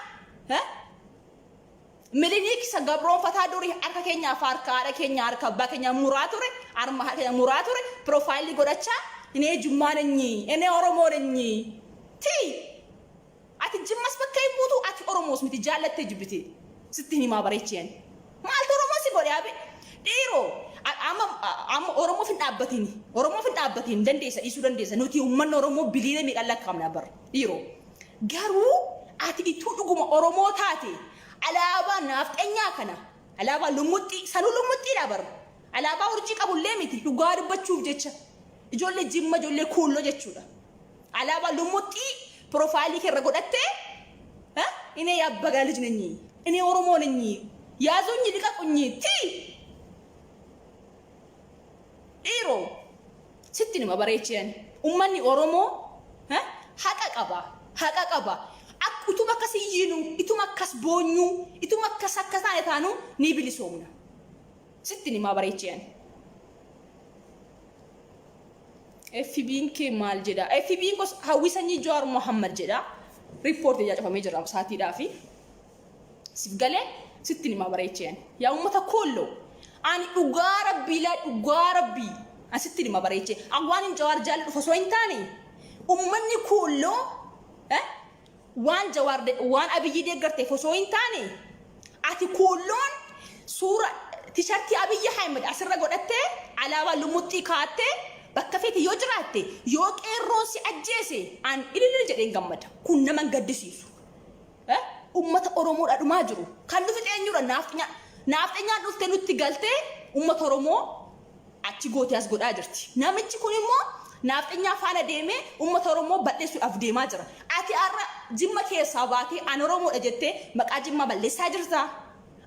Miliniik isa gabroonfataa durii harka keenyaaf harka haadha keenya harka abbaa keenya muraa ture, harma haadha keenya muraa ture, piroofaayilii godhachaa, inee Jimmaa nenyi, inee Oromoo nenyi. Tii! Ati Jimmas bakka hin buutu ati Oromoos miti jaallattee jibbitee sitti hin himaa bareechee ani. Maaltu Oromoo si godhe abi? Dhiiroo amma amma Oromoof hin dhaabbatini. Oromoof hin dhaabbatin dandeessa dhiisuu dandeessa. Nuti uummanni Oromoo biliyoona meeqaan lakkaa'amna bar dhiiroo. Garuu ati ituu dhuguma Oromoo taate alaabaa naafxenyaa kana alaabaa lummuxxii sanuu lummuxxiidha bar. Alaabaa urjii qabullee miti dhugaa dubbachuuf jecha ijoollee Jimma ijoollee Kuulloo jechuudha. Alaabaa lummuxxii piroofaayilii kee irra godhattee እኔ የአባጋ ልጅ ነኝ፣ እኔ ኦሮሞ ነኝ፣ ያዙኝ ልቀቁኝ ቲ dhiiroo sitti nima bareecheen ummanni Oromoo haqa qaba haqa qaba utuma akkas iyyinu ituma akkas boonyuu ituma akkas akka taane taanu ni bilisoomna sitti nima bareecheen. FB'n kee maal jedha? FB'n kos Hawwii Sanyii Jawaar Mohammad jedha. Riippoortii ijaa cufamee jira saatiidhaa fi siif galee sitti himaa bareecheen. Yaa uummata koolloo ani dhugaa rabbii laa dhugaa rabbii ani sitti himaa bareechee. Ani waan hin Jawaar jaalladhu osoo hin taane Ummanni kuulloo waan Jawaar waan Abiyyii deeggarteef osoo hin taane ati kuulloon suura tishartii Abiyyi Ahmed asirra godhattee alaabaa lumuxxii kaa'attee bakka feete yoo jiraatte yoo qeerroon si ajjeese an ililil jedheen gammada. Kun nama hin gaddisiisu. Ummata Oromoodha dhumaa jiru. Kan nu fixe eenyudha? Naafxenyaa. Naafxenyaan dhuftee nutti galtee ummata Oromoo achi gootee as godhaa jirti. Namichi kun immoo naafxenyaa faana deemee ummata Oromoo bal'eessuudhaaf deemaa jira. Ati har'a Jimma keessaa baatee an Oromoodha jettee maqaa Jimmaa balleessaa jirta.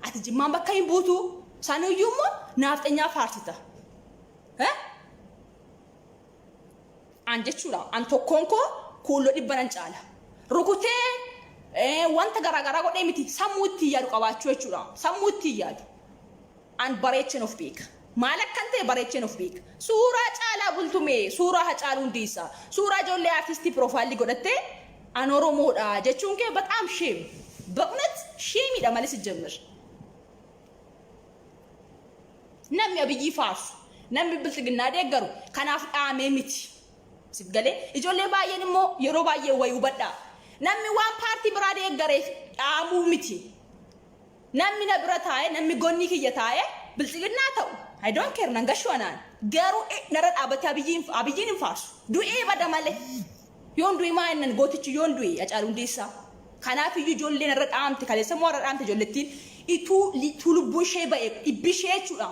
Ati Jimmaan bakka hin buutu. Sanuyyuu immoo naafxenyaa faarsita. An jechuudha. An tokkoon koo kuulloo dhibba nan caala. Rukutee wanta garaa garaa godhee miti sammuu ittiin yaadu qabaachuu jechuudha. Sammuu ittiin yaadu. An bareecheen of beeka. Maal akkan ta'e bareecheen of beeka. Suuraa Caalaa Bultumee, suuraa Hacaaluu Hundeessaa, suuraa ijoollee aartistii piroofaayilii godhattee an Oromoodha jechuun kee bexaam sheem. Ba'unet sheemiidha malee sijjemmir. Namni Abiyyii faarsu, namni Bilxiginnaa deeggaru kanaaf dhaamee miti. Sif galee? Ijoollee baay'een immoo yeroo baay'ee wayi hubadhaa. Namni waan paartii biraa deeggareef dhaamuu miti. Namni na bira taa'ee, namni gonnii kiyya taa'ee Bilxiginnaa ta'u, I don't care, nan gashu anaan. Garuu narra dhaabatee Abiyyiin hin faarsu. Du'ee bada malee. Yoon du'e maa jennan gootichi yoon du'e Hacaaluu Hundeessaa. Kanaaf iyyuu ijoolleen irra dhaamte kaleessa immoo irra dhaamte ijoollettiin ituu ituu lubbuun ishee ba'e dhibbi ishee jechuudha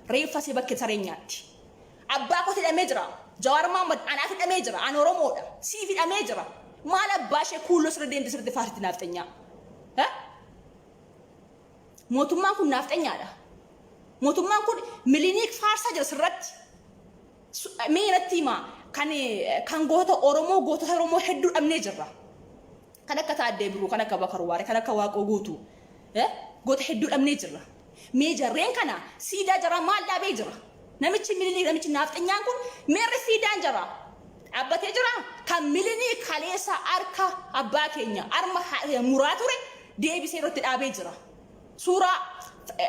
reeffa ishee bakkee sareen nyaatti. Abbaa kooti hidhamee jira. Jawaar Mahaammad anaaf hidhamee jira. An Oromoodha. Siif hidhamee jira. Maal abbaa ishee kuulloo sirra deemte sirriitti faarsitti naafxanyaa. Mootummaan kun naafxanyaadha. Mootummaan kun Miliniik faarsaa jira sirratti. Mee natti himaa kan kan goota Oromoo gootota Oromoo hedduu dhabnee jirra. Kan akka Taaddee Birruu, kan akka Bakar Waaree, kan akka Waaqoo Guutuu goota hedduu dhabnee jirra. Mee jarreen kana siidaa jaraa maal dhaabee jira? Namichi Miliniik namichi naafxanyaan kun meerre siidaan jaraa dhaabbatee jira? Kan Miliniik kaleessa harka abbaa keenya harma muraa ture deebisee irratti dhaabee jira. Suuraa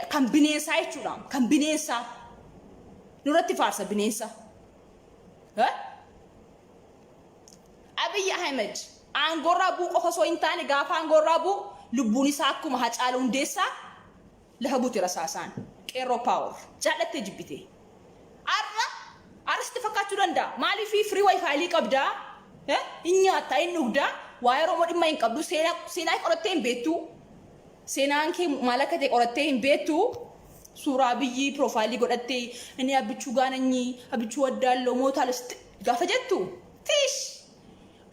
kan bineensaa jechuudha. Kan bineensaa. Nurratti faarsa bineensa. Abiy Ahmed aangoorraa bu'uu qofa osoo hin taane gaafa aangoorraa bu'u lubbuun isaa akkuma Hacaaluu Hundeessaa lafa buti rasaasaan. Qeerroo power. Jaallattee jibbitee. Har'a har'a sitti fakkaachuu danda'a. Maaliif firii wayifaayilii qabdaa? Hin nyaattaa hin dhugdaa? Waa'ee Oromoo dhimma hin qabdu. Seenaa qorattee hin beektu. Seenaan kee maal akka ta'e qorattee hin beektu. Suuraa Abiyyii piroofaayilii godhattee inni Abbichuu Gaananyii, Abbichuu Waddaallo, Mootaal gaafa jettu tish!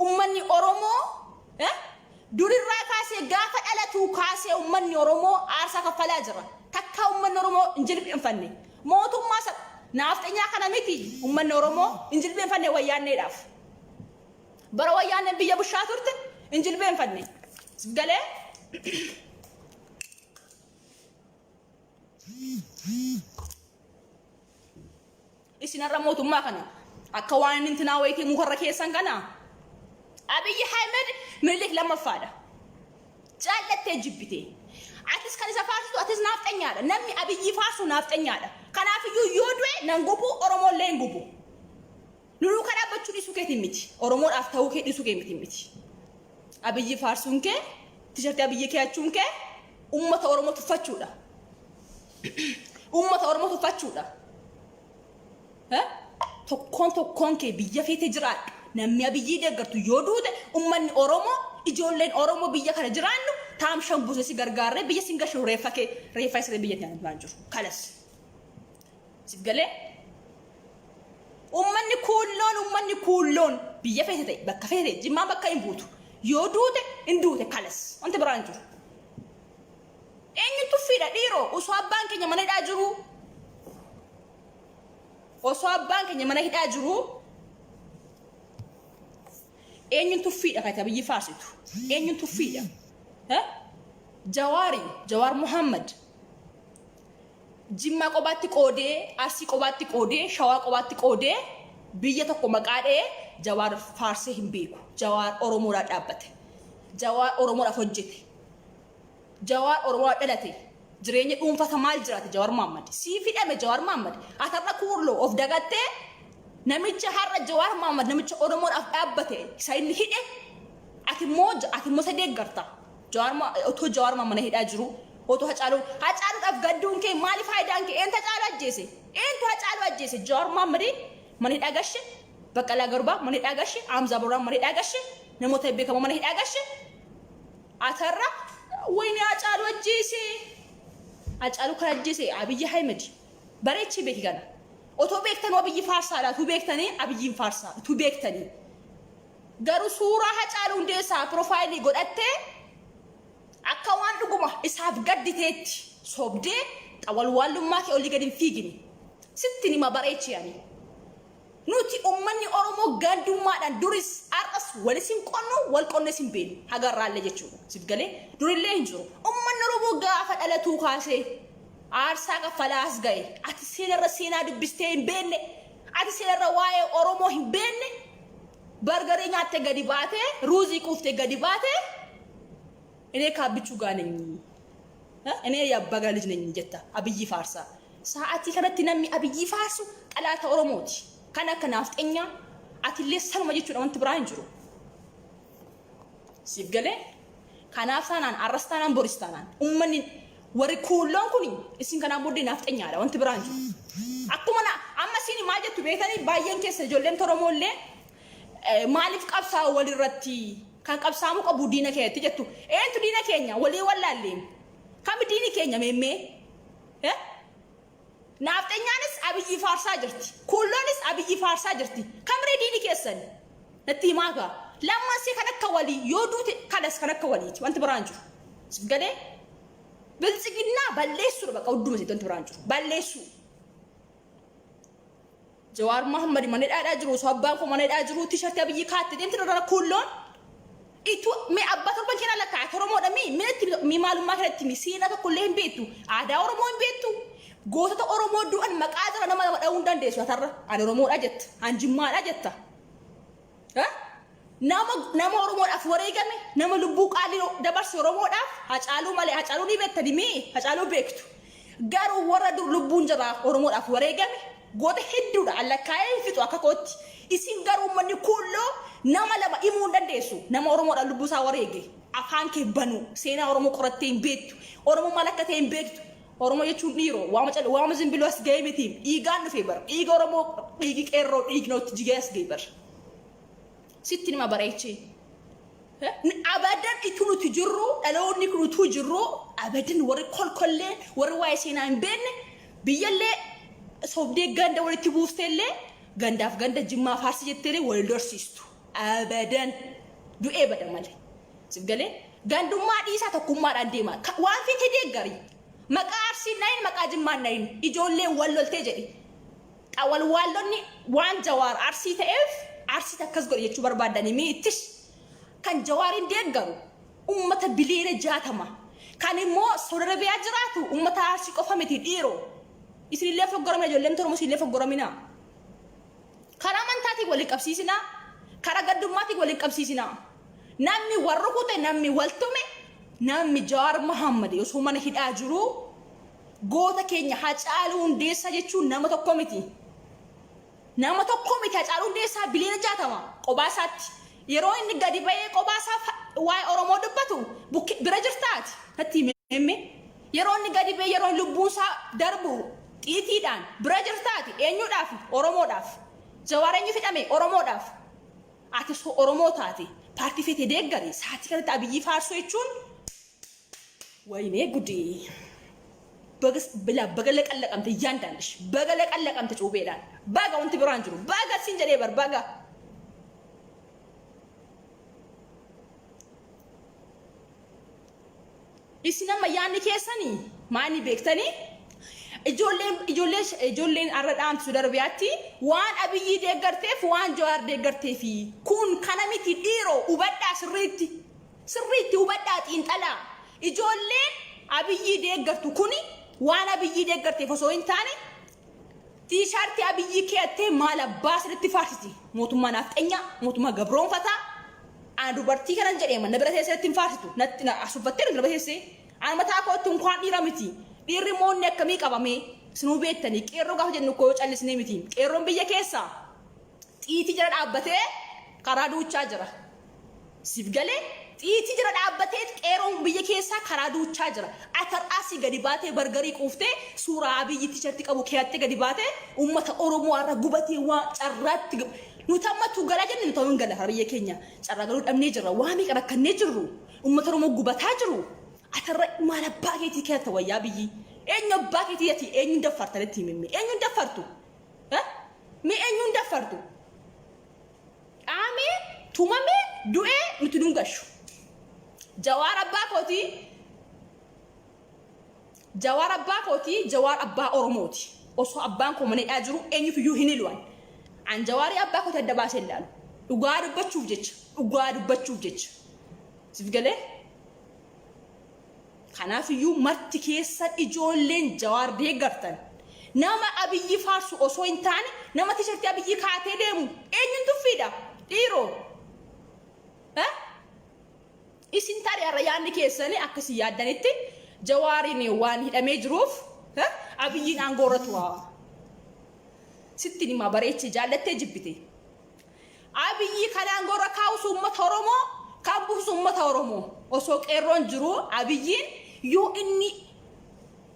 Ummanni Oromoo durirraa kaasee gaafa dhalatuu kaasee ummanni Oromoo aarsaa kaffalaa jira. Takkaa ummanni Oromoo hin jilbeenfanne. Mootummaa naafxanyaa kana miti ummanni Oromoo hin jilbeenfanne wayyaanneedhaaf. Bara wayyaanneen biyya bushaa turte hin jilbeenfanne. Galee? Isin har'a mootummaa kana akka waan inni intinaa wayitii mukarra keessan kana Abiyyi Ahmed Minilik lammaffaadha. Jaallattee jibbitee. Atis kan isa faarsitu atis naafxanyaadha. Namni Abiyyi faarsu naafxanyaadha. Kanaafiyyuu yoo du'e nan gubu Oromoollee hin gubu. Nu duukaa dhaabbachuu dhiisuu keetiin miti. Oromoodhaaf ta'uu kee dhiisuu kee miti miti. Abiyyi faarsuun kee, tishartii Abiyyi keeyachuun kee uummata Oromoo tuffachuudha. Uummata Oromoo tuffachuudha. Tokkoon tokkoon kee biyya feete jiraadhu. Namni Abiyyii deeggartu yoo duute uummanni Oromoo ijoolleen Oromoo biyya kana jiraannu taamshan buuse si gargaarree biyya sin gashu reeffa kee reeffa isa biyya itti jiru. Kalas. Sif galee? Uummanni kuulloon uummanni kuulloon biyya feete ta'e bakka feete ta'e jimmaan bakka hin buutu. Yoo duute hin duute kalas wanti biraan hin jiru. Eenyu tuffiidha dhiiroo osoo abbaan keenya mana hidhaa jiruu osoo abbaan keenya mana hidhaa jiruu eenyuun tuffiidha kan biyyi faarsitu eenyuun tuffiidha. Jawaari Jawaar Muhammad Jimmaa qobaatti qoodee, Arsii qobaatti qoodee, Shawaa qobaatti qoodee biyya tokko maqaa dha'ee Jawaar faarsee hin beeku. Jawaar Oromoodhaaf dhaabbate. Jawaar Oromoodhaaf hojjete. Jawaar Oromoodhaaf dhalate. Jireenya dhuunfata maal jiraate Jawaar Mohammad? Siif hidhame Jawaar Mohammad. Ati har'a kuurloo of dagattee Namicha har'a Jawaar Mohaammed namicha Oromoodhaaf dhaabbate isa inni hidhe ati immoo ati immoo isa deeggarta. Jawaar otoo Jawaar Mohaammed mana hidhaa jiru otoo Hacaaluu Hacaaluudhaaf gadduun kee maali faayidaan kee eentu Hacaaluu ajjeese eentu Hacaaluu ajjeese Jawaar Mohaammed mana hidhaa gashe Baqqalaa Garbaa mana hidhaa gashe Hamzaa Booraa mana hidhaa gashe namoota beekamoo mana hidhaa gashe atarra wayni Hacaaluu ajjeese Hacaaluu kan ajjeese Abiyyi Ahmed bareechii beeki kana. Otoo beektanuu Abiyyi faarsaadha utuu beektanii Abiyyiin faarsaa utuu beektanii. Garuu suuraa Hacaaluu Hundeessaa piroofaayilii godhattee akka waan dhuguma isaaf gadditeetti sobdee xawalwaallummaa kee olii gadi hin fiigini. Sittin hima bareechii ani. Nuti ummanni Oromoo gandummaadhaan duris har'as walis hin qonnu wal qonnes hin beeknu hagarraallee jechuudha. Siif galee durillee hin jiru. Ummanni Oromoo gaafa dhalatuu kaasee aarsaa kaffalaa as ga'e. Ati seenarra seenaa dubbistee hin beekne. Ati seenarra waa'ee Oromoo hin beekne. Bargarii nyaattee gadi baatee ruuzii quuftee gadi baatee Inee kaabbichuu gaa nenyi. Inee yabbaga lij nenyi jetta Abiyyi faarsaa. Sa'aatii kanatti namni Abiyyii faarsu xalaata Oromooti. Kan akka naafxenyaa atillee sanuma jechuudha wanti biraa hin jiru. Siif galee? Kanaaf taanaan arras taanaan boris taanaan ummanni warri kuulloon kun isin kanaan booddee naafxenyaadha wanti biraa hin jiru. Akkuma na amma isin maal jettu beektanii baay'een keessa ijoolleen Oromoo illee maaliif qabsaa'u walirratti kan qabsaa'amuu qabu diina keenyatti jettu. Eentu diina keenya walii wallaallee kami diini keenya meemmee? Naafxenyaanis Abiyyi faarsaa jirti. Kuulloonis Abiyyi faarsaa jirti. Kamree diini keessan? Natti himaa gaa. Lammansee kan akka walii yoo duute kalas kan akka waliiti. Wanti biraan jiru. Sif galee? Biltsiginnaa balleessuudha bakka hudduma isiitti wanti biraan jiru. Balleessuu. Jawaar Mohammad mana hidhaadhaa jiru osoo abbaan koo mana hidhaa jiru tishartii Abiyyi kaatte deemti irra kuulloon. Itu mee abbaa torban keenaa lakkaa'e Oromoodha mii mee itti mii maalummaa kanatti mii seenaa tokko illee hin beektu aadaa Oromoo hin beektu gootota Oromoo du'an maqaa jara nama lama dha'uu hin dandeessu atarra ani Oromoodha jetta an Jimmaadha jetta nama nama Oromoodhaaf wareegame nama lubbuu qaalii dabarse Oromoodhaaf Hacaaluu malee Hacaaluu ni beektani mii Hacaaluu beektu garuu warra dur lubbuun jaraa Oromoodhaaf wareegame Goota hedduudha an lakkaa'ee hin fixu akka kootti. Isin garuu ummanni kuulloo nama lama himuu hin dandeessu. Nama Oromoodhaan lubbuu isaa wareege afaan kee banuu seenaa Oromoo qorattee hin beektu. Oromoo maal akka ta'e hin beektu. Oromoo jechuun dhiiroo waama cal waama zimbiloo as ga'ee miti dhiigaan dhufe bar dhiiga Oromoo dhiigi qeerroo dhiignootti jigee as ga'e bar. Sitti nima bareechee. Abadan itu nuti jirru dhaloonni kun utuu jirru abadan warri kolkolleen warri waa'ee seenaa hin beekne biyyallee sobdee ganda walitti buusteellee gandaaf ganda jimmaa faarsi jetteellee wal dorsiistu abadan du'ee bada malee. Siif galee gandummaa dhiisaa tokkummaadhaan deemaa waan feete deeggari maqaa arsiin nayin maqaa jimmaan nayin ijoollee wal loltee jedhi Xawalwaallonni waan Jawaar Arsii ta'eef Arsiitti akkas godhe jechuu barbaaddanii mii tish kan Jawaariin deeggaru ummata biliyoona 60 kan immoo Saudi Arabiyaa jiraatu ummata Arsii qofa miti dhiiroo isinillee foggoramina ijoolleen Oromoo isinillee foggoramina karaa amantaatiin waliin qabsiisinaa karaa gaddummaatiin waliin qabsiisinaa namni wal rukute namni wal tume namni Jawaar Muhammad osoo mana hidhaa jiruu Goota keenya Hacaaluu Hundeessaa jechuun nama tokko miti. Nama tokko miti Hacaaluu Hundeessaa biliyoona 60 qobaa isaatti. Yeroo inni gadi ba'ee qobaa isaa waa'ee Oromoo dubbatu bukke bira jirtaa ati? Natti himi mee. Yeroo inni gadi ba'ee yeroo lubbuun isaa darbu xiitiidhaan bira jirtaa ati? Eenyuudhaaf? Oromoodhaaf. Jawaar eenyuuf hidhame? Oromoodhaaf. Ati osoo Oromoo taate paartii feete deeggari sa'aatii kanatti Abiyyii faarsuu jechuun Wayinee gudii. Baga bilaa baga laqallaqamte እያንዳንድሽ baga laqallaqamte cuubeedhaan baga wanti biraan jiru baga siin jedhee bar baga. Isin amma yaadni keessanii maani beektanii ijoolleen ijoollee ijoolleen har'a dhaamtu Saudi Arabiyaatti waan Abiyyii deeggarteef waan Jawaar deeggarteefi kun kana miti dhiiroo hubadhaa sirriitti. Sirriitti hubadhaa xiinxalaa. Ijoolleen Abiyyii deeggartu kuni waan Abiyyii deeggarteef osoo hin taane tiishaartii Abiyyii keeyattee maal abbaa sirriitti faarsiti. Mootummaa naafxenyaa, mootummaa gabroonfataa. Ana dubartii kanan jedhee na bira teessee natti hin faarsitu. Natti na asuffattee na bira teessee. Ana mataa kootti unkaan dhiira miti. Dhiirri moonni akkamii qabamee sinuu beektanii qeerroo gaafa jennu koo callisnee miti. Qeerroon biyya keessaa. Xiitii jala dhaabbatee karaa duuchaa jira. Siif galee? Xiitii jala dhaabbatee qeeroon biyya keessaa karaa duuchaa jira. Ati har'aa asii gadi baatee bargarii quuftee suuraa Abiyyi tiishartii qabu keeyattee gadi baatee uummata Oromoo har'a gubatee waan carraatti nuti amma tu galaa jenne nuti hin gala biyya keenya carraa galuu dhabnee jirra. Waa meeqa rakkannee jirru. Uummata Oromoo gubataa jiru. Ati har'a maal abbaa keetii keeyatta wayyaa Abiyyi? Eenyu abbaa keetii ati eenyuun daffarta natti himi. Eenyuun daffartu? Mee eenyuun daffartu? Dhaamee, tumamee, du'ee nuti nun gashu. Jawaar abbaa kootii, Jawaar abbaa kootii, Jawaar abbaa Oromooti. Osoo abbaan koo mana hidhaa jiru eenyuuf iyyuu hin hilu an. An Jawaarii abbaa kootii adda baasee hin ilaalu. Dhugaa dubbachuuf jecha, dhugaa dubbachuuf jecha. Siif galee? Kanaaf iyyuu marti keessan ijoolleen Jawaar deeggartan nama Abiyyi faarsu osoo hin taane nama tishartii Abiyyi kaatee deemu eenyuun tuffiidha dhiiroo? Eh? Isin tarii har'a yaadni keessani akka isin yaaddanitti Jawaariin waan hidhamee jiruuf eh? Abiyyiin aangoo irra tura. Sittin himaa bareechee jaallattee jibbite. Abiyyi kan aangoo irra kaa'us uummata Oromoo, kan buusus uummata Oromoo. Osoo qeerroon jiruu Abiyyiin yoo inni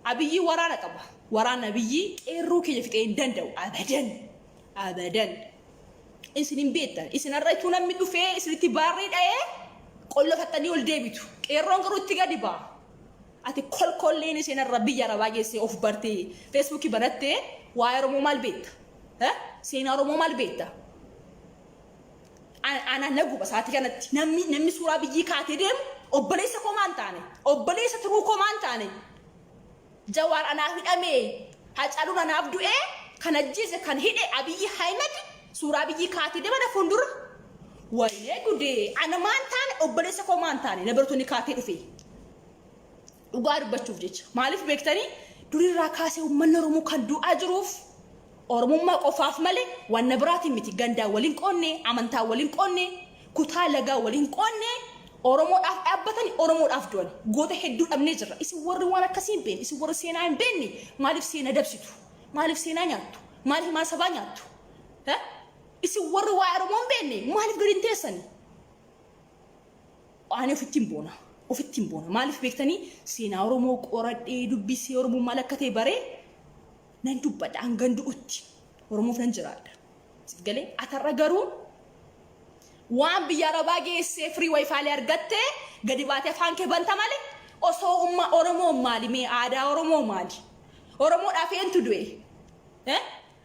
Abiyyi waraana qaba. Waraanni Abiyyi qeerroo keenya fixee hin danda'u. Abadan. Abadan. Isin hin beektan. Isin har'a ituu namni dhufee isinitti baarrii dha'ee qollofattanii ol deebitu. Qeerroon garuu itti gadi ba'a. Ati kolkolleen isheen har'a biyya arabaa geessee of bartee feesbuukii banattee waa'ee Oromoo maal beekta? Seenaa Oromoo maal beekta? Ana na guba sa'aatii kanatti namni namni suuraa biyyii kaatee deemu obboleessa koo maan taane obboleessa tiruu koo maan taane Jawaar anaaf hidhamee Hacaaluun anaaf du'ee kan ajjeese kan hidhe Abiyyi Ahimad suuraa biyyii kaatee deema na fuuldura. Wayinee gudee ana maan taane obboleessa koo maan taane na biratonni kaatee dhufe. Dhugaa dubbachuuf jecha. Maaliif beektanii durirraa kaasee uummanni Oromoo kan du'aa jiruuf Oromummaa qofaaf malee wanna biraatiin miti. Gandaan waliin qoonne, amantaan waliin qoonne, kutaa lagaa waliin qoonne, Oromoodhaaf dhaabbatani Oromoodhaaf du'ani. Goota hedduu dhabnee jirra. Isin warri waan akkasii hin beekne, isin warri seenaa hin beekne maaliif seenaa dabsitu? Maaliif seenaa nyaattu? Maaliif maal sabaa nyaattu? Isin warri waa'ee Oromoo hin beekne maaliif gadi hin teessani? Ani ofittiin boona. Ofittiin boona. Maaliif beektanii seenaa Oromoo qoradhee dubbisee Oromoon maal akka ta'e baree nan dubbadha hangan du'utti Oromoof nan jiraadha. Siif galee atarra garuu waan biyya arabaa geessee firii wayifaalee argattee gadi baatee afaan kee banta malee osoo umma Oromoo maali mee aadaa Oromoo maali? Oromoodhaaf eentu du'e? Eh?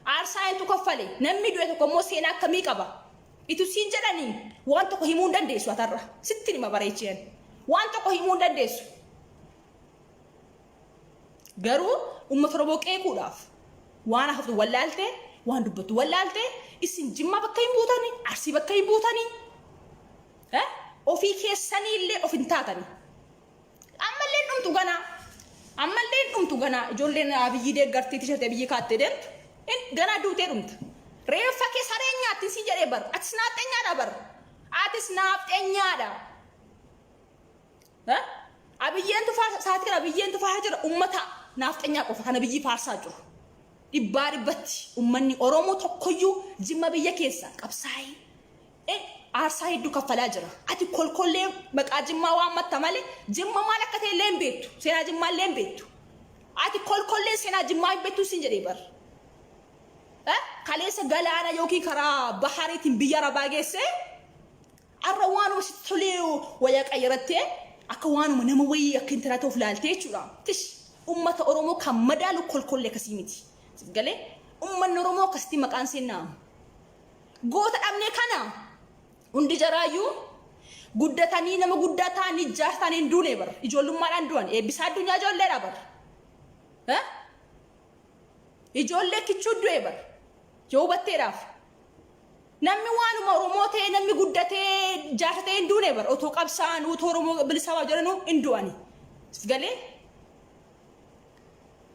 Aarsaa eentu kaffale? Namni du'e tokko immoo seenaa akkamii qaba? Itu siin jedhanii waan tokko himuu hin dandeessu atarra. Sittin hima bareechee ani. Waan tokko himuu hin dandeessu. Garuu uummata Oromoo qeequudhaaf waan haftu wallaalte, waan dubbattu wallaalte, isin Jimmaa bakka hin buutani, Arsii bakka hin buutani, eh? Ofii keessanii illee of hin taatani. Ammallee hin dhumtu ganaa. Ammallee hin dhumtu ganaa. Ijoolleen Abiyyi deeggartee tishartee Abiyyi kaattee deemtu ganaa duutee dhumta. Reeffa kee sareen nyaatti si jedhee bar. Atis naafxenyaadha bar. Atis naafxenyaadha. Abiyyeentu faarsa sa'aatii kana abiyyeentu faarsa jira ummata naafxenyaa qofa kan Abiyyi faarsaa jiru. Dhibbaa dhibbatti ummanni Oromoo tokkoyyuu Jimma biyya keessa qabsaa'ee aarsaa hedduu kaffalaa jira. Ati kolkollee maqaa Jimmaa waammatta malee Jimma maal akka ta'e illee hin beektu. Seenaa Jimmaa illee hin beektu. Ati kolkolleen seenaa Jimmaa hin beektu siin jedhee bar. Kaleessa galaana yookiin karaa bahariitiin biyya Arabaa geessee har'a waanuma sitti tolee wayyaa qayyarattee akka waanuma nama wayii akka intalaa ta'uuf laaltee jechuudha. Tish ummata Oromoo kan madaalu kolkollee akkasii miti. Siif galee ummanni Oromoo akkasitti maqaan seenaamu. Goota dhabnee kana hundi jaraayyuu guddatanii nama guddaa ta'anii jaarsa ta'anii hin duune bar. Ijoollummaadhaan du'an. Eebbisaa addunyaa ijoolleedha bar. Ijoollee kichuu du'e bar. Yoo hubatteedhaaf. Namni waanuma Oromoo ta'ee namni guddatee jaarsa ta'ee hin duune bar. Otoo qabsaa'an otoo Oromoo bilisaa waa jedhanuu hin du'ani. Sif galee?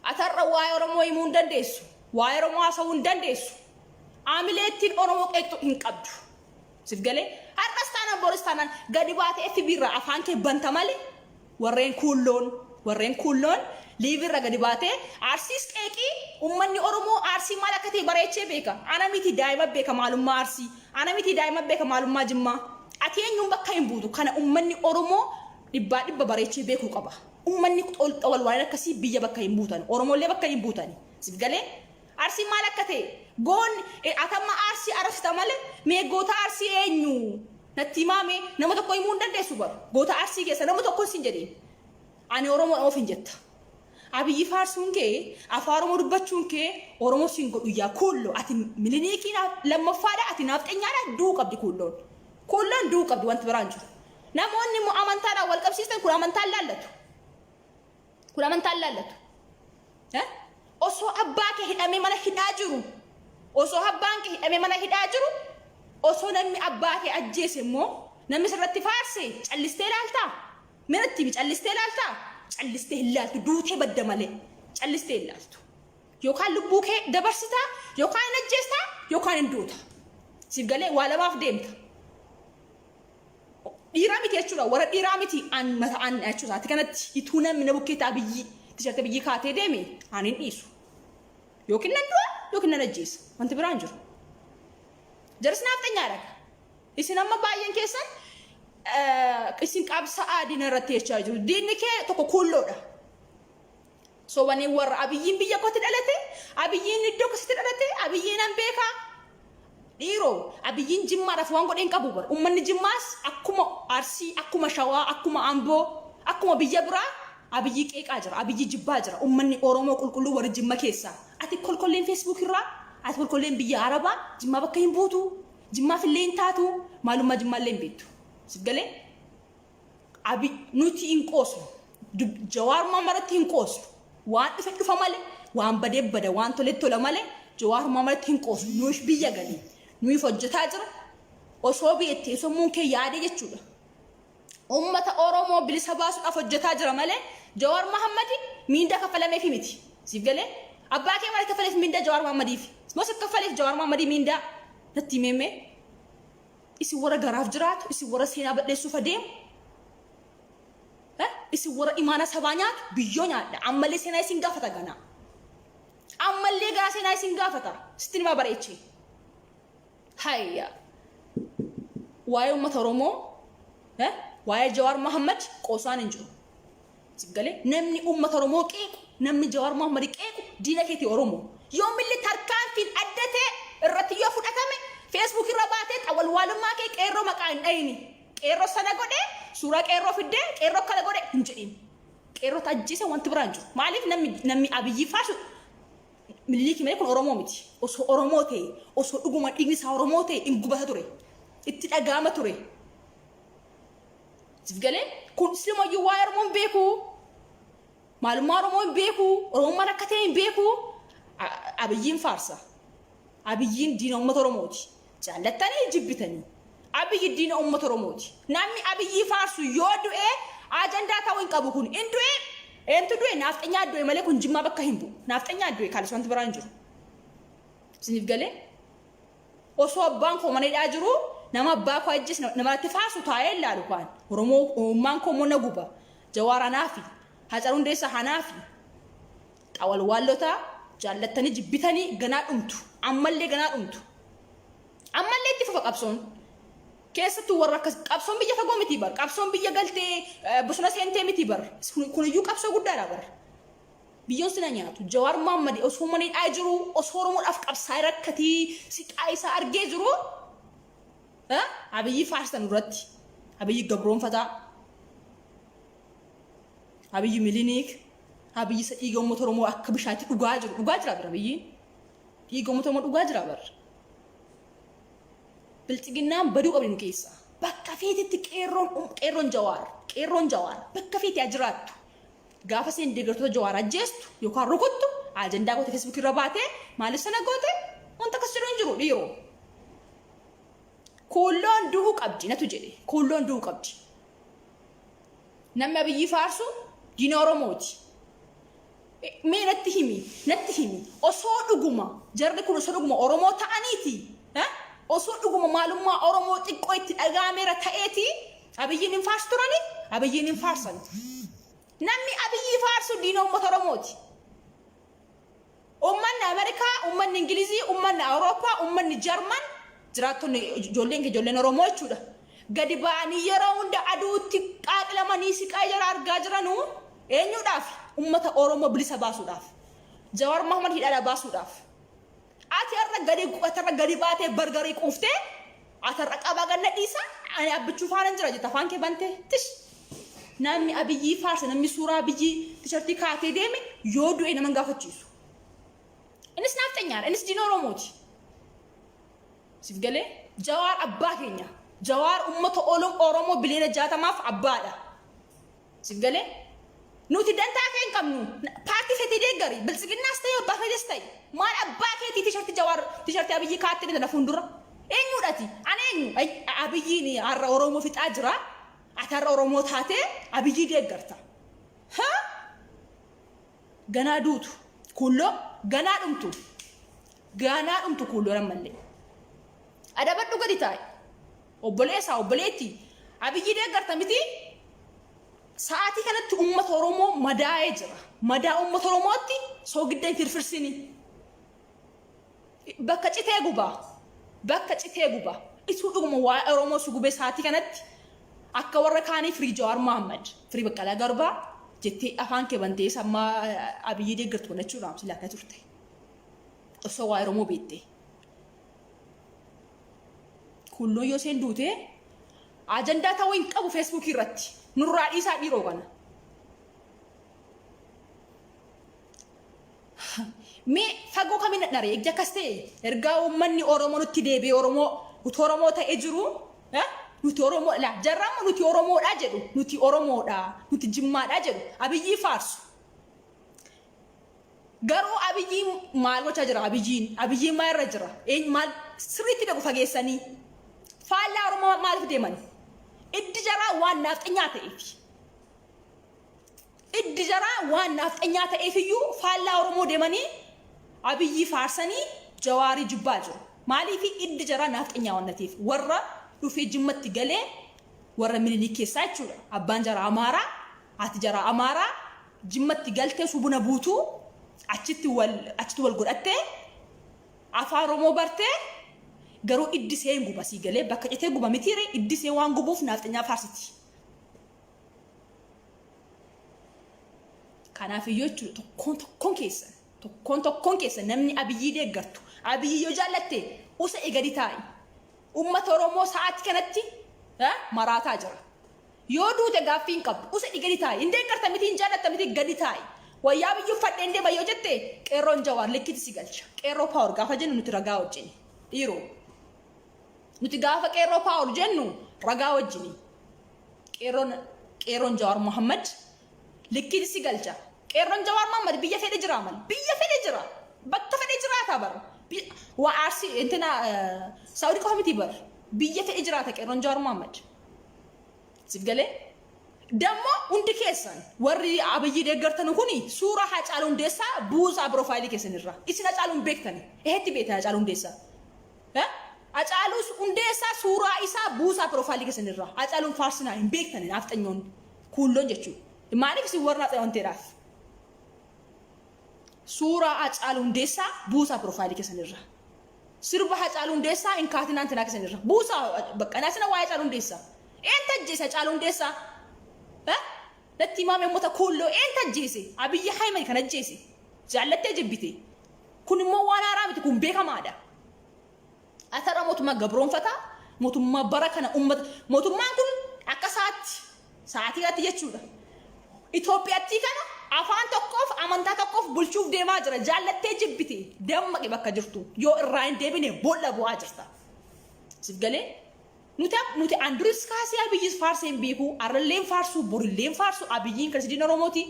Ati har'a waa'ee Oromoo himuu hin dandeessu. Waa'ee Oromoo haasa'uu hin dandeessu. Aamilee ittiin Oromoo qeeqxu hin qabdu. Sif galee? Har'as taanaan boris taanaan gadi baatee FB irraa afaan kee banta malee warreen kuulloon warreen kuulloon Live irra gadi baatee Arsiis qeeqii uummanni Oromoo Arsii maal akka ta'e bareechee beeka. Ana miti daa'ima beeka maalummaa Arsii. Ana miti daa'ima beeka maalummaa Jimmaa. Ati eenyuun bakka hin buutu. Kana uummanni Oromoo dhibbaa dhibba bareechee beekuu qaba. Uummanni xawalwaaleen akkasii biyya bakka hin buutan. Oromollee bakka hin buutani. Sif galee? Arsiin maal akka ta'e goonni atamma Arsii arabsita malee mee goota Arsii eenyu natti himaa mee nama tokko himuu hin dandeessu bar goota Arsii keessa nama tokko sin jedhiin ani Oromoodha of hin jetta. Abiyyi faarsuun kee afaan Oromoo dubbachuun kee Oromoo sin godhu yaa kuullo ati miliniikii lammaffaadha ati naafxenyaadha du'uu qabdi kuulloon. Kuulloon du'uu qabdi wanti biraan jiru. Namoonni immoo amantaadhaan wal qabsiistan kun amantaan laallatu. Kun amantaan laallatu. Osoo abbaa kee hidhamee mana hidhaa jiru, osoo abbaan kee hidhamee mana hidhaa jiru, osoo namni abbaa kee ajjeese immoo namni sirratti faarse callistee ilaaltaa? Mee natti himi callistee ilaaltaa? Callistee hin laaltu duutee badda malee callistee hin laaltu. Yookaan lubbuu kee dabarsitaa, yookaan hin ajjeestaa, yookaan hin duuta. Siif galee waa lamaaf deemta. Dhiiraa miti jechuudha. Warra dhiiraa miti an mata an jechuudha. Ati kanatti ituu namni na bukkee ta'a biyyi tishartee biyyi kaatee deeme an hin dhiisu. Yookiin nan du'a yookiin nan ajjeesa. Wanti biraan jiru. Jaris naafxanyaadha. Isin amma baay'een keessan isin qabsa'aa diina irratti jechaa jiru. Diinni kee tokko kuulloodha. Sobanii warra Abiyyiin biyya kootti dhalate, Abiyyiin iddoo akkasitti dhalate, Abiyyiin an beekaa. Dhiiroo Abiyyiin Jimmaadhaaf waan godhe hin qabu bar. Uummanni Jimmaas akkuma Arsii, akkuma Shawaa, akkuma Amboo, akkuma biyya biraa Abiyyii qeeqaa jira, Abiyyii jibbaa jira. Uummanni Oromoo qulqulluu warri Jimma keessaa. Ati kolkolleen Facebook irraa, ati kolkolleen biyya Arabaa Jimmaa bakka hin buutu, Jimmaaf illee hin taatu, maalummaa Jimmaa illee hin beektu. Sif galee? Abi nuti hin qoosnu. Jawaar Mohaammadatti hin qoosnu. Waan dhufe dhufa malee, waan badee bada, waan tole tola malee Jawaar Mohaammadatti hin qoosnu. Nuuf biyya galee, nuuf hojjetaa jira. Osoo beektee sammuun kee yaadee jechuudha. Uummata Oromoo bilisa baasuudhaaf hojjetaa jira malee Jawaar Mohammadi miindaa kaffalameefi miti. Siif galee? Abbaa kee maal kaffaleef miindaa Jawaar Mohammadiif? Moo siif kaffaleef Jawaar Mohammadii miindaa? Natti himee. Isin warra garaaf jiraatu, isin warra seenaa balleessuuf adeemu, isin warra imaana sabaa nyaatu biyyoo nyaadha. Ammallee seenaa isin gaafata ganaa. Ammallee garaa seenaa isin gaafata. Sitti nima bareeche. Hayya. Waa'ee uummata Oromoo, waa'ee Jawaar Mohammad qoosaan hin jiru. Siif galee namni uummata Oromoo qeequ, namni Jawaar Mohammad qeequ diina keeti Oromoo. Yoomillee tarkaanfiin adda ta'e irratti yoo fudhatame Facebook irra baatee xawalwaalummaa kee qeerroo maqaa hin dhayini. Qeerroo sana godhe suuraa qeerroo fiddee qeerroo akkana godhe hin jedhin. Qeerroo ajjeese wanti biraan jiru. Maaliif namni namni Abiyyi faarsu Miniliiki malee kun Oromoo miti. Osoo Oromoo ta'e, osoo dhuguma dhiigni isaa Oromoo ta'e hin gubata ture. Itti dhaga'ama ture. Sif galee kun silumayyuu waa'ee Oromoo hin beeku. Maalummaa Oromoo hin beeku. Oromummaan akka ta'e hin beeku. Abiyyiin faarsa. Abiyyiin diina uummata Oromooti. Jaallattanii jibbitanii. Abiyyi diina uummata Oromooti. Namni Abiyyii faarsu yoo du'e ajandaa ta'uu hin qabu kun. In du'e eentu du'e naafxanyaa du'e malee kun Jimmaa bakka hin bu'u. Naafxanyaa du'e kaalis wanti biraan jiru. Isiniif galee? Osoo abbaan koo mana hidhaa jiru nama abbaa koo ajjeese namarratti faarsu taa'ee ilaalu kaan. Oromoo oromummaan koo immoo na guba. Jawaar anaafi. Haacaaluu Hundeessaa anaafi. Xawalwaallotaa jaallattanii jibbitanii ganaa dhumtu. Ammallee ganaa dhumtu. Ammallee itti fufa qabsoon. Keessattuu warra akkas qabsoon biyya fagoo miti bar. Qabsoon biyya galtee bosona seentee miti bar. Kuniyyuu qabsoo guddaadha bar. Biyyoon sina nyaatu. Jawaar Mohammad osoo mana hidhaa jiru, osoo Oromoodhaaf qabsaa'ee rakkatii siqaa isaa argee jiru, Abiyyi faarsitan duratti. Abiyyi gabroonfataa. Abiyyi Miliniik. Abiyyi isa dhiiga uummata Oromoo akka bishaanitti dhugaa jiru. Dhugaa jira bara Abiyyi. Dhiiga uummata Oromoo dhugaa jira bara. Bilxiginnaan baduu qabdi nu keessaa. Bakka feetetti qeerroon qeerroon Jawaar qeerroon Jawaar bakka feete haa jiraattu. Gaafa isheen deeggartoota Jawaar ajjeestu yookaan rukuttu ajandaa goote Facebook irra baatee maaliif sana goote wanta akkas jedhu hin jiru dhiiroo. Kuulloon du'uu qabdi natu jedhe kuulloon du'uu qabdi. Namni Abiyyi faarsu diina Oromooti. Mee natti himi natti himi osoo dhuguma jarri kun osoo dhuguma Oromoo ta'aniiti osoo dhuguma maalummaa Oromoo xiqqoo itti dhaga'ameera ta'eeti Abiyyiin hin faarsu turani Abiyyiin hin faarsan. Namni Abiyyii faarsu diina uummata Oromooti. Uummanni Ameerikaa, uummanni Ingilizii, uummanni Awurooppaa, uummanni Jarman, jiraattonni ijoolleen kee ijoolleen Oromoo jechuudha. Gadi ba'anii yeroo hunda aduutti qaaxilamanii siqaa jara argaa jiranuu eenyuudhaaf? Uummata Oromoo bilisa baasuudhaaf. Jawaar Mohammad hidhaadhaa baasuudhaaf. Ati har'a gadi ati har'a gadi baatee bargarii quuftee ati har'a qabaa ganna dhiisa ani Abbichuu faana jira jetta afaan kee bantee tish. Namni Abiyyii faarse, namni suuraa Abiyyii tishartii kaatee deeme yoo du'e nama hin gaafachiisu. Innis naafxanyaadha, innis diina Oromooti. Siif galee? Jawaar abbaa keenya. Jawaar uummata Oromoo biliyoona 60f abbaadha. Siif galee? Nuti dantaa kee hin qabnu. Paartii feetee deeggari. Biltsiginnaas ta'e abbaa feetes ta'e. Maal abbaa keetii tishartii Jawaar, tishartii Abiyyii kaattee deemta na fuuldura? Eenyuudhati? Ani eenyu? Abiyyiin har'a Oromoo fixaa jira. Ati har'a Oromoo taatee Abiyyii deeggarta. Ha? Ganaa duutu. Kuulloo ganaa dhumtu. Ganaa dhumtu kuulloo ammallee. Adabadhu, gadi taa'i. Obboleessaa, obboleettii. Abiyyii deeggarta miti? Sa'aatii kanatti uummata Oromoo madaa'ee jira. Madaa uummata Oromootti soogidda hin firfirsini. Bakka citee gubaa. Bakka citee gubaa. Isuu dhuguma waa'ee Oromoo si gubee sa'aatii kanatti akka warra kaanii free Jawaar Mohammad, free Baqqalaa Garbaa jettee afaan kee bantee sammaa Abiyyii deeggartu kana jechuudhaaf silaa akka turte. Osoo waa'ee Oromoo beektee. Kulloon yoo isheen duute ajandaa ta'uu hin qabu Feesbuukii irratti. Nurraa dhiisaa dhiiroo kana. Mee fagoo kamiin dhadhare ejja akkas ta'e ergaa uummanni Oromoo nutti deebi'ee Oromoo utuu Oromoo ta'ee jiru, nuti Oromoo laa jarra immoo nuti Oromoodha jedhu, nuti Oromoodha, nuti Jimmaadha jedhu, Abiyyii faarsu. Garuu Abiyyiin maal gochaa jira? Abiyyiin maal irra jira? Eenyu maal sirriitti beeku fageessanii. Faallaa Oromoo maaliif deeman? Iddi jaraa waan naafxanyaa ta'eef. Iddi jaraa waan naafxanyaa ta'eef iyyuu faallaa Oromoo deemanii Abiyyii faarsanii Jawaarii jibbaa jiru. Maaliif? Iddi jaraa naafxanyaa waan ta'eef, warra dhufee Jimmatti galee, warra Minilik keessaa jechuudha. Abbaan jaraa Amaaraa, haati jaraa Amaaraa, Jimmatti galtee subuna buutuu achitti wal godhattee afaan Oromoo bartee, garuu iddi see hin guba sii galee, bakka citee guba mitiire, iddi see waan gubuuf naafxanyaa faarsiti. Kanaaf iyyuu jechuudha, tokkoon tokkoon keessan, tokkoon tokkoon keessan, namni Abiyyii deeggartu, Abiyyii yoo jaallatte usa gadi taa'i. Uummata Oromoo sa'aatii kanatti maraataa jira. Yoo duute gaaffii hin qabdu. Usa gadi taa'i. Hin deeggarta miti, hin jaallatta miti, gadi taa'i. Wayyaa Abiyyii uffadheen deema yoo jette, qeerroon Jawaar likkitti si galcha. Qeerroo power gaafa jennu nuti ragaa wajjini. Dhiiroo. Nuti gaafa qeerroo power jennu ragaa wajjini. Qeerroon Jawaar Mohammad likkitti si galcha. Qeerroon Jawaar Mohammad biyya fedhe jira mal. Biyya fedhe jira. Bakka fedhe jiraata bar. Waa Arsii intina Saawudii qofa miti bar. Biyya fedhe jiraata qeerroon Jawaar Mohammad. Siif galee? Dammoo hundi keessan warri Abiyyii deeggartan kuni suuraa Haacaaluu Hundeessaa buusaa piroofaayilii keessan irraa. Isin Haacaaluu hin beektani. Ehetti beektan Haacaaluu Hundeessaa? Haacaaluu Hundeessaa suuraa isaa buusaa piroofaayilii keessan irraa. Haacaaluun faarsinaa, hin beektani naafxanyoonni. Kuulloon jechuudha. Maaliif? Isin warra naafxanyoon ta'eedhaaf. Suuraa Haacaaluu Hundeessaa buusaa piroofaayilii keessan irraa. Sirba Haacaaluu Hundeessaa hin kaatinaan tinaa keessan irra. Buusaa bakka naasina waa'ee Haacaaluu Hundeessaa. Eentu ajjeese Haacaaluu Hundeessaa? Natti himaame, uummata kuulloo, eentu ajjeese? Abiyyi Ahimad kan ajjeese. Jaallattee jibbite. Kun immoo waan haaraa miti, kun beekamaadha. Atarra mootummaa gabroonfataa, mootummaa bara kana uummata, mootummaan kun akka isaatti sa'aatii kanatti jechuudha. Itoophiyaattii kana afaan tokkoof amantaa tokkoof bulchuuf deemaa jira. Jaallattee jibbite dammaqi bakka jirtu. Yoo irraa hin deebine boolla bu'aa jirta. Siif galee? Nuti an duris kaasee Abiyyis faarsee hin beeku. Arralleen faarsuu, borilleen faarsu, Abiyyiin kan sidiin Oromooti.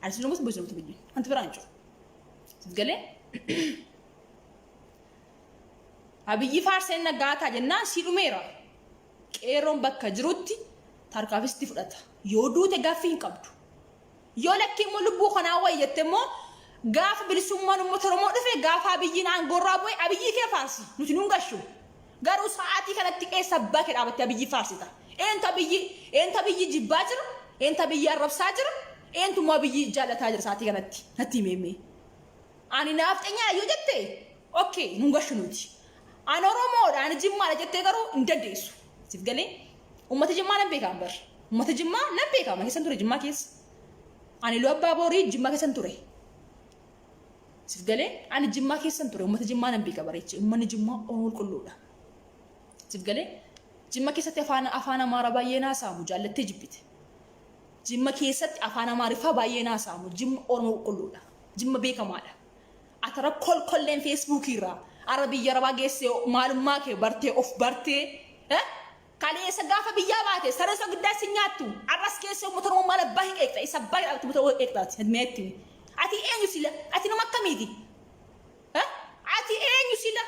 Anis Oromooti, boris Oromooti biyyi. Wanti biraan jiru. Siif galee? Abiyyi faarseen nagaataa jennaan sii dhumeera. Qeerroon bakka jirutti tarkaanfii fudhata. Yoo duute gaaffii hin qabdu. Yoo lakkii immoo lubbuu kanaa wayyatte immoo, gaafa bilisummaan uummata Oromoo dhufe, gaafa Abiyyiin aangoorraa bu'e, Abiyyii kee faarsi. Nuti nun gashu. Garuu sa'aatii kanatti eessa abbaa kee dhaabattee Abiyyii faarsita? Eentu Abiyyi jibbaa jira? Eentu Abiyyi arrabsaa jira? Eenyutu Abiyyi jaallataa jira sa'aatii kanatti? Natti himee. Ani naafxanyaa yoo jette, okay, nun gashu nuti. Ani Oromoodha, ani Jimmaadha jettee garuu hin dandeessu. Siif galee? Uummata Jimmaa nan beekaa bar. Uummata Jimmaa nan beekaa, ma keessan ture Jimmaa keessa. Ani Iluu Abbaa Boorii Jimmaa keessan ture. Siif galee? Ani Jimmaa keessan ture, uummata Jimmaa nan beeka bareeche. Uummanni Jimmaa Oromoo qulqulluudha. Siif galee? Jimma keessatti afaan Amaaraa baay'ee naasaamu, jaallattee jibbite. Jimma keessatti afaan Amaariffaa baay'ee naasaamu. Jimma Oromoo qulqulluudha. Jimma beekamaadha. Atara kolkolleen Feesbuukii irraa ara biyya arabaa geessee maalummaa kee bartee of bartee, kaleessa gaafa biyyaa baate saree sogiddaa si nyaattu, arras keessee uummata Oromoo maal abbaa hin qeeqxa? Isa abbaa jedhamtu uummata Oromoo qeeqxaati meetti. Ati eenyu sila? Ati nama akkamiiti? Ati eenyu sila?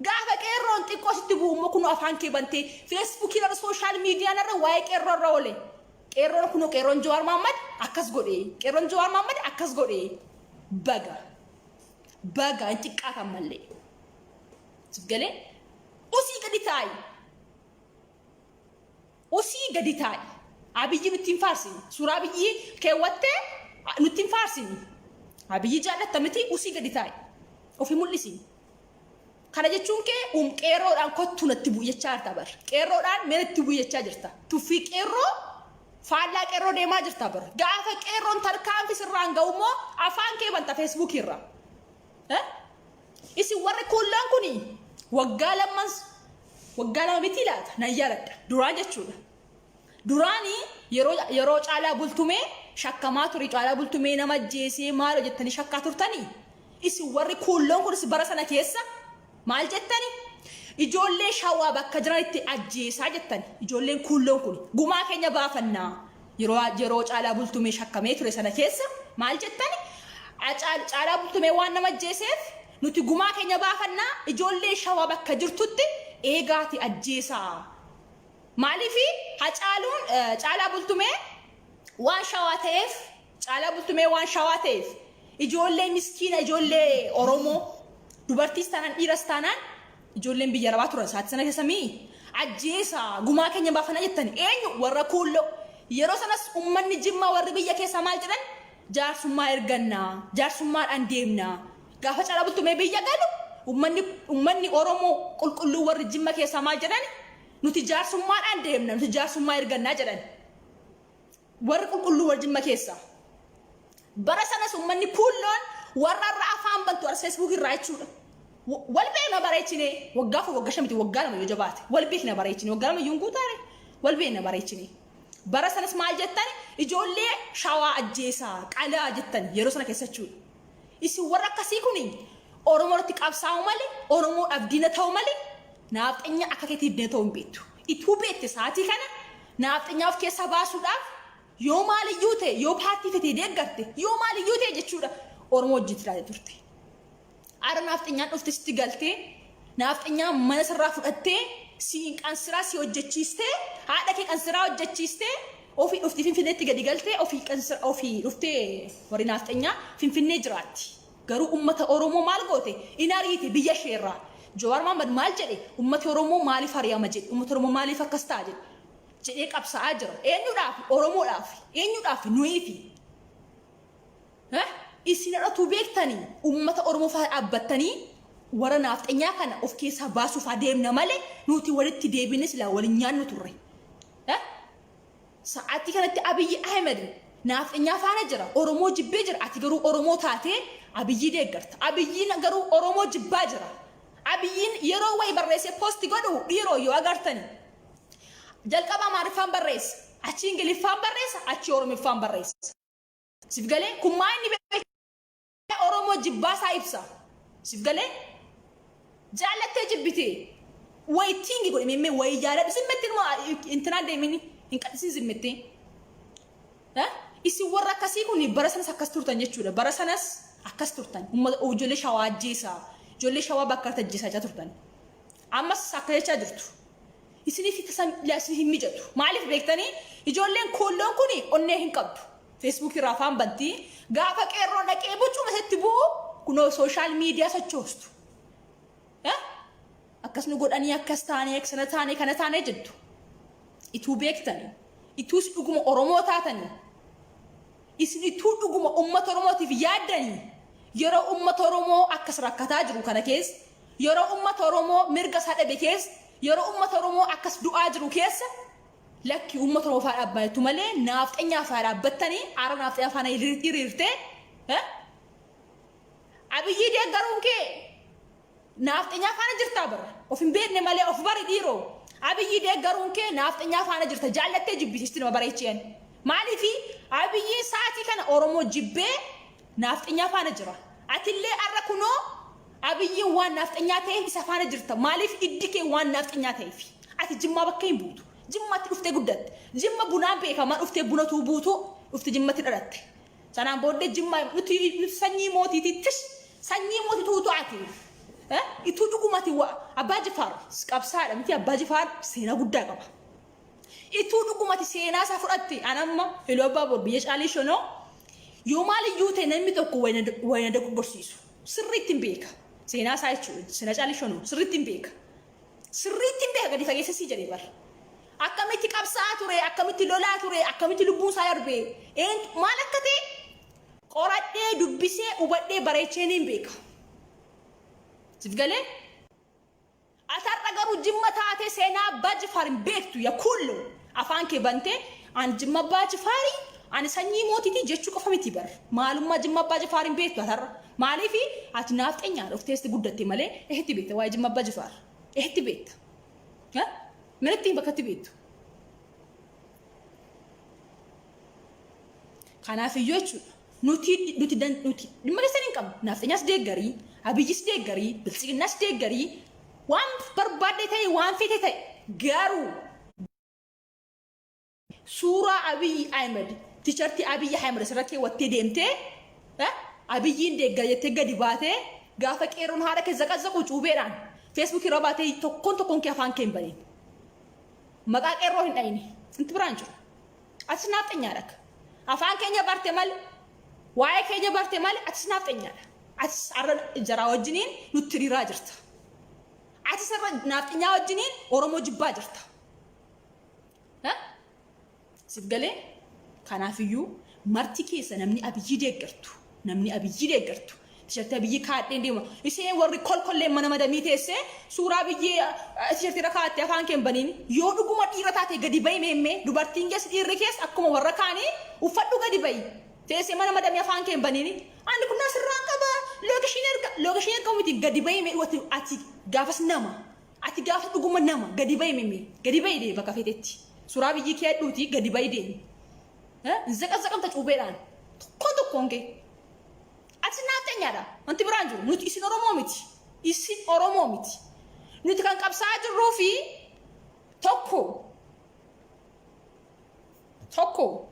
Gaafa qeerroon xiqqoo sitti bu'u immoo kunoo afaan kee bantee Feesbuukii irra, social miidiyaan irra waa'ee qeerroo irra oole. Qeerroon kunoo, qeerroon Jawaar Mahaammad akkas godhe. Qeerroon Jawaar Mahaammad akkas godhe. Baga. Baga hin xiqqaatan mallee. Siif galee? Usii gadi taa'i. Usii gadi taa'i. Abiyyi nutti hin faarsini. Suuraa Abiyyi keewwattee nutti hin faarsini. Abiyyi jaallatta miti, usii gadi taa'i. Ofii mul'isi. Kana jechuun kee qeerroodhaan kottuu natti bu'i jechaa jirta bar. Qeerroodhaan mee natti bu'i jechaa jirta. Tuffii qeerroo, faallaa qeerroo deemaa jirta bar. Gaafa qeerroon tarkaanfii sirraan ga'u immoo afaan kee banta Feesbuukii irraa. Isin warri kuullaan kuni waggaa lamman, waggaa 2 miti laata, nan yaadadha. Duraan jechuudha. Duraanii yeroo Caalaa Bultumee shakkamaa ture, Caalaa Bultumee nama ajjeesee maal jettanii shakkaa turtanii? Isin warri kuulloon kunis bara sana keessa maal jettani? Ijoollee Shawaa bakka jiranitti ajjeesaa jettani. Ijoolleen kuulloon kun gumaa keenya baafannaa. Yeroo Caalaa Bultumee shakkamee ture sana keessa maal jettani? Caalaa Bultumee waan nama ajjeeseef nuti gumaa keenya baafannaa, ijoollee Shawaa bakka jirtutti eegaati ajjeesaa. Maaliif Hacaaluun, Caalaa Bultumee waan Shawaa ta'eef, Caalaa Bultumee waan Shawaa ta'eef, ijoollee miskiina, ijoollee Oromoo, dubartiis taanaan dhiiras taanaan, ijoolleen biyya arabaa turan sa'aatii sana keessa mi'i ajjeesaa, gumaa keenya baafannaa jettani. Eenyu? Warra kuulloo. Yeroo sanas uummanni Jimmaa warri biyya keessaa maal jedhan? Jaarsummaa ergannaa, jaarsummaadhaan deemnaa. Gaafa Caalaa Bultumee biyya galu uummanni Oromoo qulqulluu warri Jimma keessaa maal jedhan? Nuti jaarsummaadhaan deemna, nuti jaarsummaa ergannaa jedhan. Warri qulqulluu warri Jimma keessaa. Bara sanas uummanni kuulloon warra irra afaan bantu arsa Facebook irraa jechuudha. Wal beekna bareechine, waggaa 4, waggaa 5 miti, waggaa 2 yoo jabaate. Wal beekna bareechine, waggaa 2 iyyuu hin guutaare, wal beekna bareechine. Bara sanas maal jettan? Ijoollee Shawaa ajjeesaa, qalaa jettan yeroo sana keessa jechuudha. Isin warra akkasii kuni Oromoo irratti qabsaa'u malee, Oromoodhaaf diina ta'u malee, naafxanyaa akka keetiif diina ta'uu hin beektu. Ituu beekte sa'aatii kana naafxanyaa of keessaa baasuudhaaf yoo maaliyyuu ta'e, yoo paartii fetee deeggarte, yoo maaliyyuu ta'e jechuudha, Oromoo wajjin jiraate turte. Ara naafxanyaan dhufte sitti galtee, naafxanyaan mana sirraa fudhattee, siin qansiraa si hojjechiistee, haadha kee qansiraa hojjechiistee, ofii dhuftee Finfinneetti gadi galtee, ofii qansira ofii dhuftee warri naafxanyaa Finfinnee jiraatti. Garuu uummata Oromoo maal goote? In ariite biyya isheerraa. Jawaar Mohaammed maal jedhe? Uummati Oromoo maaliif ari'ama jedhe? Uummata Oromoo maaliif akkas ta'a jedhe? Jedhee qabsaa'aa jira. Eenyuudhaaf? Oromoodhaaf. Eenyuudhaaf? Nuyiifi. Isin dhalatuu beektanii uummata Oromoo fa'aa dhaabbattanii warra naafxanyaa kana of keessaa baasuuf adeemna malee nuti walitti deebinee silaa waliin nyaannu turre. Sa'aatii kanatti Abiyyi Ahmed naafxanyaa faana jira. Oromoo jibbee jira. Ati garuu Oromoo taatee Abiyyi deeggarta. Abiyyiin garuu Oromoo jibbaa jira. Abiyyiin yeroo wayi barreessee post godhu dhiiroo yoo agartani. Jalqaba Amaariffaan barreessa. Achi Ingiliffaan barreessa. Achi Oromiffaan barreessa. Siif galee? Kun maa inni beekee Oromoo jibbaa isaa ibsa. Siif galee? Jaallattee jibbitee wayi tiingi godhe meemmee wayi jaaladhu zimmetti numa intinaan deemini hin qaxisiin zimmettee. Isin warra akkasii kun bara sanas akkas turtan jechuudha. Bara sanas akkas turtan. Uummata ijoollee Shawaa ajjeesaa. Ijoollee Shawaa bakka irratti ajjeesaa jechaa turtan. Ammas akka jechaa jirtu. Isiniif tasa isin hin mijatu. Maaliif beektanii? Ijoolleen kuulloon kun onnee hin qabdu. Feesbuukii irraa afaan bantii. Gaafa qeerroon dhaqee bucuma isitti bu'u kunoo social media sochoostu. Akkas nu godhanii, akkas taanee, sana taanee, kana taanee jettu. Ituu beektanii. Ituus dhuguma Oromoo taatanii. Isin ituu dhuguma uummata Oromootiif yaaddanii, yeroo uummata Oromoo akkas rakkataa jiru kana keessa, yeroo uummata Oromoo mirga isaa dhabe keessa, yeroo uummata Oromoo akkas du'aa jiru keessa, lakki, uummata Oromoo faa dhaabbattu malee naafxanyaa faa dhaabbattanii aara naafxanyaa faana hiriirtee Abiyyii deeggaruun kee naafxanyaa faana jirtaa bara. Of hin beekne malee of bari dhiiroo. Abiyyii deeggaruun kee naafxanyaa faana jirta, jaallattee jibbisiisti nama bareecheen. Maaliifi Abiyyiin sa'aatii kana Oromoo jibbee naafxanyaa faana jira. Atillee har'a kunoo Abiyyiin waan naafxanyaa ta'eef isa faana jirta. Maaliif? Iddi kee waan naafxanyaa ta'eef. Ati Jimmaa bakka hin buutu. Jimmatti dhuftee guddatte. Jimma bunaan beekamaa dhuftee bunatuu buutu dhufte, Jimmatti dhalatte. Sanaan booddee Jimmaa nuti sanyii mootiiti, tish, sanyii mootii tuutu ati. Ituu dhugumati Abbaa Jifaar qabsaadha miti? Abbaa Jifaar seenaa guddaa qaba. Ituu dhugumati seenaa isaa fudhatte, an amma Iluu Abbaa Boor biyya Caalii Shonoo yoo maaliyyuu ta'e namni tokko wayina dogoggorsiisu sirriitti hin beeka. Seenaa isaa jechuudha. Seenaa Caalii Shonoo sirriitti hin beeka. Sirriitti hin beeka, gadi fageessa sii jedhee bara. Akkamitti qabsaa'aa ture, akkamitti lolaa ture, akkamitti lubbuun isaa darbe, maal akka ta'e qoradhee, dubbisee, hubadhee, bareechee niin beeka. Siif galee? Ati har'a garuu Jimma taatee seenaa Abbaa Jifaar hin beektu, yaa kuullo. Afaan kee bantee ani Jimma Abbaa Jifaarii, ani sanyii mootiitii jechuu qofa miti bar. Maalummaa Jimma Abbaa Jifaar hin beektu ati har'a. Maaliifi ati naafxeenyaa dhufteesti guddatte malee eetti beekta waa'ee Jimma Abbaa Jifaar? Eetti beekta? Manatti bakka itti beektu. Kanaaf iyyuu jechuudha. Nuti dhimma keessan hin qabnu. Naafxanyaas deeggarii, Abiyyis deeggarii, Biltsiginnaas deeggarii, waan barbaadde ta'e, waan feete ta'e, garuu suuraa Abiyyi Ahmed, T-shirtii Abiyyi Ahmed asirra keewwattee deemtee Abiyyiin deeggara jettee gadi baatee gaafa qeerroon haadha kee zaqazzaqu cuubeedhaan Feesbuukii irra baatee tokkoon tokkoon kee afaan kee hin baniin. Maqaa qeerroo hin dhayini. Inti biraan jiru. Atis naafxanyaadha. Afaan keenya barte malee, waa'ee keenya barte malee, atis naafxanyaadha. Atis har'a jaraa wajjiniin nutti hiriiraa jirta. Atis har'a naafxanyaa wajjiniin Oromoo jibbaa jirta. Siif galee? Kanaafiyyuu marti keessa namni Abiyyii deeggartu, namni Abiyyii deeggartu, T-shirtii Abiyyii kaadheen deema. Isheen warri kolkolleen mana madamii teessee suuraa Abiyyii T-shirtii irra kaa'attee afaan kee hin baniin. Yoo dhuguma dhiira taate gadi bahi meemmee, dubartiin keessa dhiirri keessa akkuma warra kaanii uffadhu gadi bahi. Teessee mana madamii afaan kee hin baniin. Ani kun asirraan qaba, lookeshiin erga, lookeshiin erga miti, gadi bahi mee, ati gaafas nama. Ati gaafa dhuguma nama, gadi bahi mimi. Gadi bahi deemi bakka feetetti. Suuraa Abiyyii kee hadhuuti gadi bahi deemi. Zaqazzaqamta cuubeedhaan. Tokkoon tokkoon kee. Ati naafxanyaadha. Wanti biraan jiru. Nuti isin Oromoo miti. Isin Oromoo miti. Nuti kan qabsaa'aa jirruu fi tokko tokko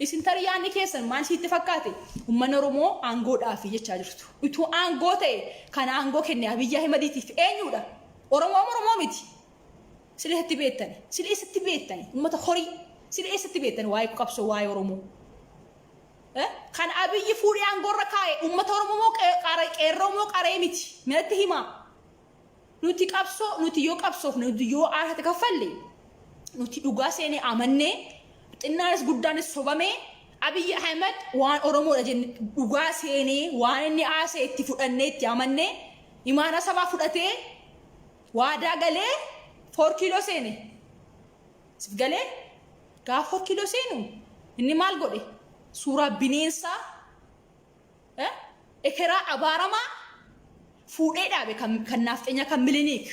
isin tarii yaadni keessan maal sitti fakkaate? Uummanni Oromoo aangoodhaafi jechaa jirtu. Utuu aangoo ta'e kan aangoo kenne Abiyyi Ahimadiitiif eenyudha? Oromoo Oromoo miti. Sila eessatti beektani? Sila eessatti beektani? Uummata horii. Sila eessatti beektani waa'ee qabsoo, waa'ee Oromoo? Kan Abiyyi fuudhee aangoorra kaa'e uummata Oromoo moo qeerroo moo qaree miti? Minatti himaa. Nuti qabsoo, nuti yoo qabsoofne, nuti yoo aarsaa kaffalle, nuti dhugaa seenee amannee, xinnaanis guddaanis sobamee Abiyyi Ahmed waan Oromoodha jenne dhugaa seenee, waan inni haasa'e itti fudhannee, itti amannee, imaanaa sabaa fudhatee waadaa galee 4 kiiloo seene. Sif galee? Gaafa 4 kiiloo seenu inni maal godhe? Suuraa bineensaa ekeraa abaaramaa fuudhee dhaabe, kan naafxeenyaa, kan Miliniik.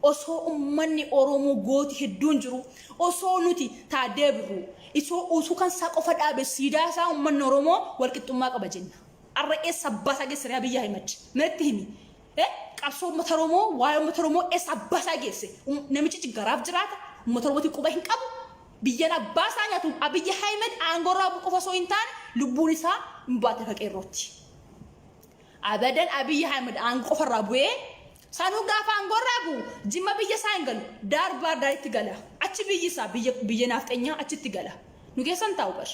Osoo ummanni Oromoo gooti hedduun jiru, osoo nuti Taaddee Birruu isoo utuu kan isaa qofa dhaabe, siidaa isaa, ummanni Oromoo walqixxummaa qaba jenna. Har'a eessa abbaa isaa geessire Abiyyi Ahimad? Manatti himi. Qabsoo uummata Oromoo, waa'ee uummata Oromoo eessa abbaa isaa geesse? Namichi garaaf jiraata, uummata Oromootiin quba hin qabu. Biyyan abbaa isaa nyaatu. Abiyyi Ahimad aangoo irraa bu'u qofa osoo hin taane lubbuun isaa hin baate akka qeerrootti. Abadan Abiyyi Ahimad aangoo qofarraa bu'ee, sanuu gaafa aangoo irraa bu'u Jimma biyya isaa hin galu. Daar baar daaritti gala. Achi biyyi isaa biyya naafxenyaa, achitti gala. Nu keessan taa'u bar.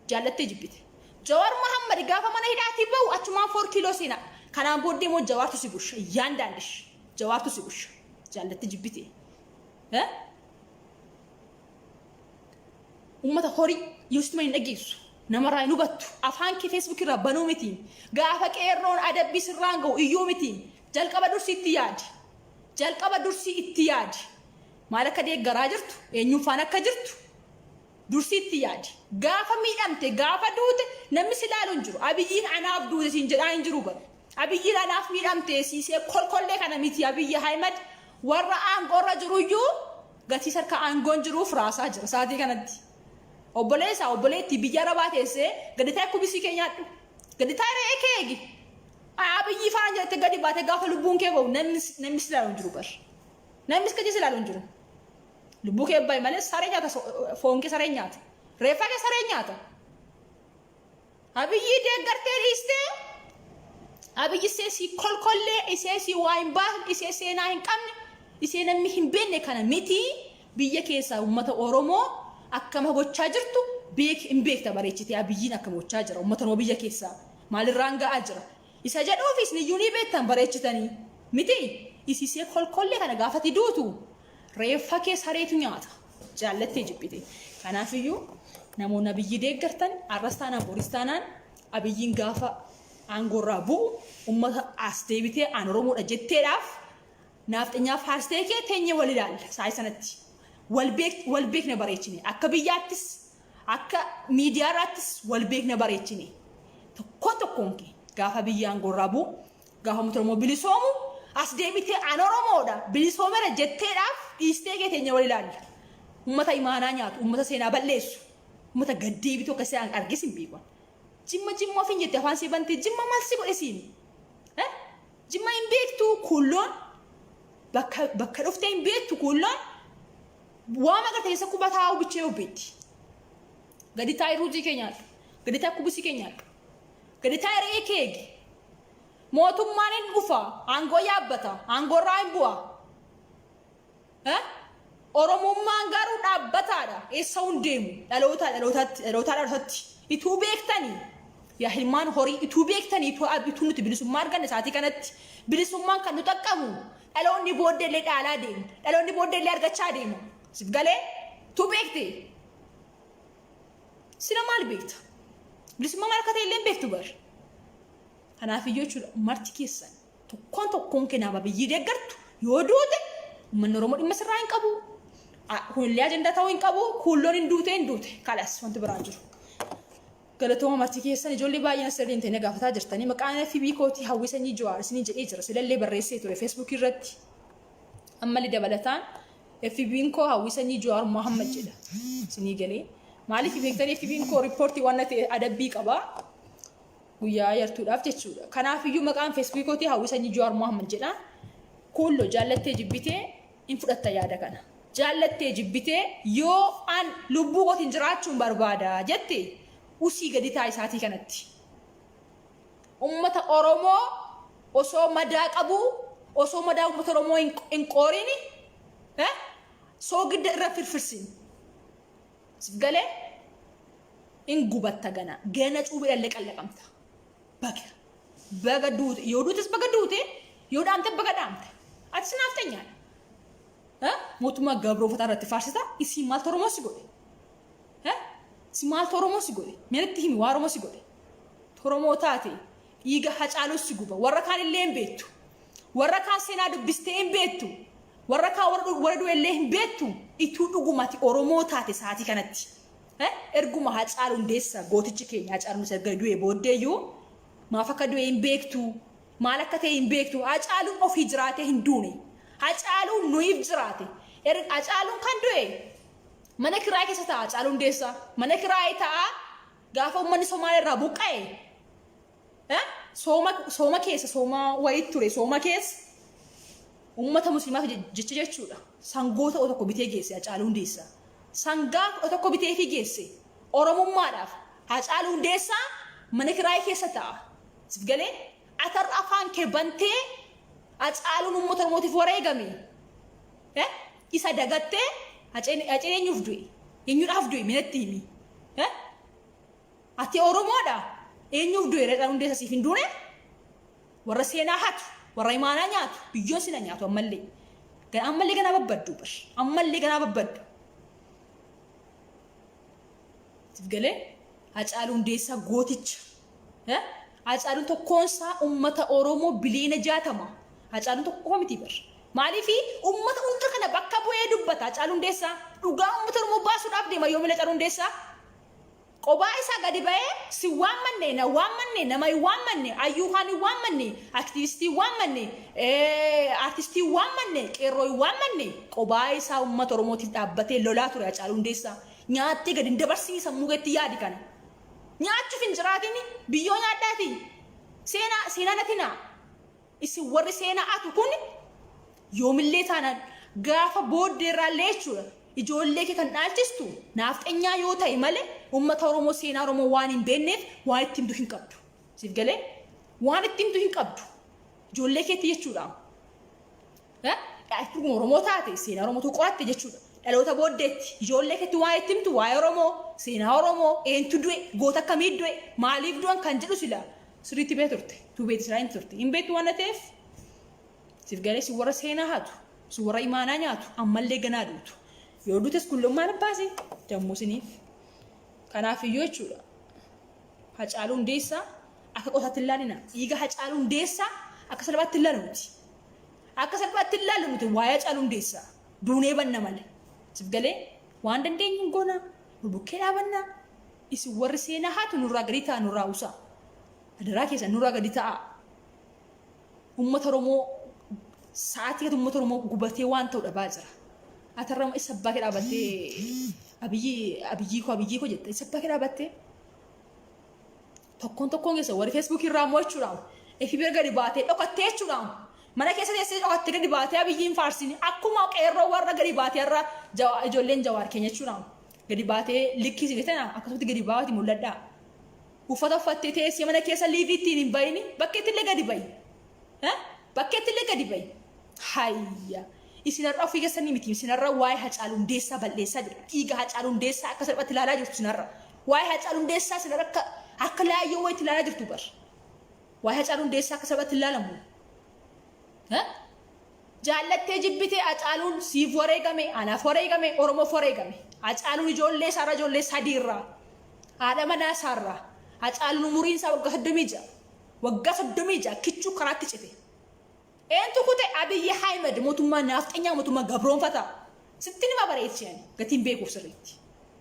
Jaallattee jibbite. Jawar Muhammad gaafa mana hidhaatii bahu achumaan 4 kiiloo seena. Kanaan booddee immoo Jawaartu si busha. Yaan daandish. Jawaartu si busha. Jaallattee jibbite. Uummata horii yoo sitti hin dhageessu. Namarraa hin hubattu. Afaan kee Facebook irraa banuu miti. Gaafa qeerroon adabbii sirraan ga'u iyyuu miti. Jalqaba dursii itti yaadi. Jalqaba dursii itti yaadi. Maal akka deeggaraa jirtu, eenyuun faana akka jirtu dursii itti yaadi. Gaafa miidhamte, gaafa duute namni si ilaalu hin jiru. Abiyyiin anaaf duute siin jedhaa hin jiru bara. Abiyyiin anaaf miidhamte siisee kolkollee kana miti. Abiyyi Ahimad warra aangoorra jiruyyuu gatii sarka aangoon jiruuf raasaa jira sa'aatii kanatti. Obboleessa, obboleettii biyya arabaa teessee gadi taa'e kubisii kee nyaadhu. Gadi taa'e re'ee kee eegi. Abiyyi faana jettee gadi baatee gaafa lubbuun kee ba'u namni namni si ilaalu hin jiru bar. Namni si si ilaalu hin jiru. Lubbuu kee ba'i malee saree nyaata, foon kee saree nyaata. Reeffa kee saree nyaata. Abiyyii deeggartee dhiistee, Abiyyi isee sii kolkollee, isee sii waa hin baasne, isee seenaa hin qabne, isee namni hin beekne kana miti. Biyya keessaa uummata Oromoo akkama gochaa jirtu beek hin beekta bareechitee. Abiyyiin akkama gochaa jira uummata Oromoo biyya keessaa, maalirraan ga'aa jira isa jedhuufis iyyuu ni beektan bareechitanii miti. Isisee kolkollee kana gaafati duutu reeffa kee sareetu nyaata, jaallattee jibbite. Kanaafiyyuu namoonni Abiyyi deeggartan, arras taanaan boris taanaan, Abiyyiin gaafa aangoorraa bu'u uummata as deebitee aan Oromoodha jetteedhaaf naafxanyaa faarsitee kee teenyee wal ilaalla. Saayii sanatti wal beekna bareechine, akka biyyaattis akka miidiyaarraattis wal beekna bareechine. Tokkoon tokkoon kee gaafa biyya aangoorraa bu'u, gaafa uummata Oromoo bilisoomu, as deebitee aan Oromoodha, bilisoomera jetteedhaaf dhiistee kee teenyee wal ilaalla. Uummata imaanaa nyaatu, uummata seenaa balleessu, uummata gaddeebitu akka isaan argis hin beeku. Jimma Jimma ofiin jette, afaan sii bantee Jimma maal si godhe siin? Jimma hin beektu kuulloon, bakka bakka dhuftee hin beektu kuulloon, waan agartee keessa quba taa'uu bichee hubbeetti. Gadi taa'ii ruuzii kee nyaadhu. Gadi taa'ii kubisii kee nyaadhu. Gadi taa'ii re'ee kee eegi. Mootummaan hin dhufa, aangoo yaabbata, aangoorraa hin bu'a. Oromummaan garuu dhaabbataadha. Eessa hin deemu? Dhalootaa dhalootaatti, dhalootaa dhalootatti. Ituu beektanii, yaa ilmaan horii, ituu beektanii, ituu nuti bilisummaa arganne sa'aatii kanatti, bilisummaan kan nu xaqqabu dhaloonni booddee illee dhaalaa deemu. Dhaloonni booddee illee argachaa deemu. Sif galee? Ituu beekte. Sila maal beekta? Bilisummaa maal akka ta'e illee hin beektu bar. Kanaafiyyuu jechuudha, marti keessan tokkoon tokkoon kee nama Abiyyi deeggartu, yoo duute uummanni Oromoo dhimma sirraa hin qabu. Kunillee ajandaa ta'uu hin qabu. Kuulloon hin duute, hin duute. Kalas, wanti biraan jiru. Galatooma marti keessan. Ijoollee baay'een asirra hin ta'in gaafataa jirtanii. Maqaan FB kootii Hawwii Sanyii Jawaar isinii jedhee jira. Silallee barreessee ture Facebook irratti. Ammallee dabalataan FB'n koo Hawwii Sanyii Jawaar Muhammad jedha. Isinii galee. Maaliif beektanii? FB'n koo riippoortii waan ta'e adabbii qaba. Guyyaa yartuudhaaf jechuudha. Kanaafiyyuu maqaan Facebook kootii Hawwii Sanyii Jawaar Muhammad jedha. Kuullo, jaallattee jibbitee hin fudhatta yaada kana. Jaallattee jibbitee, yoo an lubbuu kootiin jiraachuun barbaada jette, usii gadi taa isaatii kanatti. Uummata Oromoo osoo madaa qabu, osoo madaa uummata Oromoo hin qoorini, soogidda irra firfirsin. Sif galee? In gubatta gana. Gana cuubee dhallee qallaqamta. Baga. Baga duute. Yoo duutes baga duute. Yoo dhaamte baga dhaamte. Ati si naafxanyaadha. Mootummaa gabroofataa irratti faarsita. Isii maaltu Oromoo si godhe? Si maaltu Oromoo si godhe? Meetti himi, waa Oromoo si godhe. Oromoo taate dhiiga Hacaaluu si guba. Warra kaan illee hin beektu. Warra kaan seenaa dubbistee hin beektu. Warra kaan warra du'e illee hin beektu. Ituu dhugumati Oromoo taate sa'aatii kanatti. Erguma Hacaaluu Hundeessaa, gootichi keenya Hacaaluu Hundeessaa erga du'e booddeeyyuu, maaf akka du'e hin beektu. Maal akka ta'e hin beektu. Hacaaluun ofii jiraatee hin duune. Hacaaluun nuyiif jiraate. Hacaaluun kan du'e mana kiraayii keessa ta'a. Hacaaluu Hundeessaa mana kiraayii ta'a. Gaafa uummanni Somaaliyaa irraa buqqa'e, sooma sooma keessa, sooma wayii ture, sooma keessa uummata musliimaaf jecha jechuudha. Sangoota 11 bitee geesse Hacaaluu Hundeessaa. Sangaa 11 bitee fi geesse Oromummaadhaaf. Hacaaluu Hundeessaa mana kiraayii keessa ta'a. Sif galee? Atarra afaan kee bantee Hacaaluun uummata Oromootiif wareegame. Isa dagattee, Haceen eenyuuf du'e? Eenyuudhaaf du'e? Minatti himi. Ati Oromoodha. Eenyuuf du'e Hacaaluu Hundeessaa? Siif hin duune? Warra seenaa hatu, warra imaanaa nyaatu, biyyoo sina nyaatu ammallee. Ammallee ganaa babbaddu bar. Ammallee ganaa babbaddu. Siif galee? Hacaaluu Hundeessaa gooticha. Hacaaluun tokkoon isaa uummata Oromoo biliyoona 60. Hacaaluun tokko qofa miti bar. Maaliif uummata hunda kana bakka bu'ee dubbata Hacaaluu Hundeessaa. Dhugaa uummata Oromoo baasuudhaaf deema yoomila Hacaaluu Hundeessaa. Qobaa isaa gadi ba'ee si waammanne, na waammanne, nama hin waammanne, hayyuu kaan hin waammanne, aktivistii hin waammanne, artistii hin waammanne, qeerroo hin waammanne, qobaa isaa uummata Oromootiif dhaabbatee lolaa ture Hacaaluu Hundeessaa. Nyaattee gadi hin dabarsinii sammuu keetti yaadi kana. Nyaachuuf hin jiraatini biyyoo nyaadhaatii. Seenaa seenaa natinaa. Isin warri seenaa atu kun yoomillee taanaan gaafa booddeerraallee jechuudha. Ijoollee kee kan dhaalchistu naafxenyaa yoo ta'e malee uummata Oromoo seenaa Oromoo waan hin beekneef waan itti himtu hin qabdu. Siif galee? Waan itti himtu hin qabdu. Ijoollee keetti jechuudha. Dhuguma Oromoo taate seenaa Oromootu qoratte jechuudha. Dhaloota booddeetti ijoollee keetti waan itti himtu waa'ee Oromoo, seenaa Oromoo, eentu du'e, goota akkamii du'e, maaliif du'an kan jedhu sila sirriitti beektu turte. Tu beekti silaa hin turte. Hin beektu waan ta'eef siif galee si warra seenaa haatu, si warra imaanaa nyaatu, ammallee ganaa duutu. Yoo duutes kullummaan abbaasi dammuu siniif. Kanaaf iyyuu jechuudha. Hacaaluu Hundeessaa akka qosaatti hin laalina. Dhiiga Hacaaluu Hundeessaa akka salphaatti hin laalu nuti. Akka salphaatti hin laallu nuti waa'ee Hacaaluu Hundeessaa. Duunee banna malee. Siif galee waan dandeenyu hin goona. Nu bukkee dhaabanna. Isin warri seenaa haatu nurraa gadi ta'a nurraa usaa. Adaraa keessan nurraa gadi ta'a. Uummata Oromoo sa'aatii kanatti uummata Oromoo gubatee waan ta'u dhabaa jira. Atarra isa abbaa kee dhaabattee Abiyyii abiyyii koo abiyyii koo jette isa abbaa kee dhaabattee tokkoon tokkoon keessa warri feesbuukii irraa immoo jechuudha. Efi bira gadi baatee dhokattee jechuudha. Mana keessa teessee dhokattee gadi baatee Abiyyiin faarsini akkuma qeerroo warra gadi baatee irra ijoolleen Jawaar keenya jechuudha. Gadi baatee likkii si tana akkasumatti gadi baati mul'adhaa. Uffata uffattee teessee mana keessa liivii ittiin hin bayini bakkeetti illee gadi bayi. Bakkeetti illee gadi bayi. Hayya. Isin har'a ofii keessanii miti. Isin har'a waa'ee Hacaaluu Hundeessaa balleessaa jirtu. Dhiiga Hacaaluu Hundeessaa akka salphaatti ilaalaa jirtu isin har'a. Waa'ee Hacaaluu Hundeessaa isin har'a akka akka laayyoo wayiitti ilaalaa jirtu bar. Waa'ee Hacaaluu Hundeessaa akka salphaatti ilaalamu. Jaallattee jibbitee Hacaaluun siif wareegame, anaaf wareegame, Oromoof wareegame. Hacaaluun ijoollee isaarraa ijoollee sadiirraa, haadha manaa isaarraa, Hacaaluun umuriin isaa waggaa 36, waggaa 36 kichuu karaatti cite. Eentu kute? Abiyyi Ahmed mootummaa naafxanyaa mootummaa gabroonfataa. Sitti nima bareechi ani gatiin beekuuf sirriitti.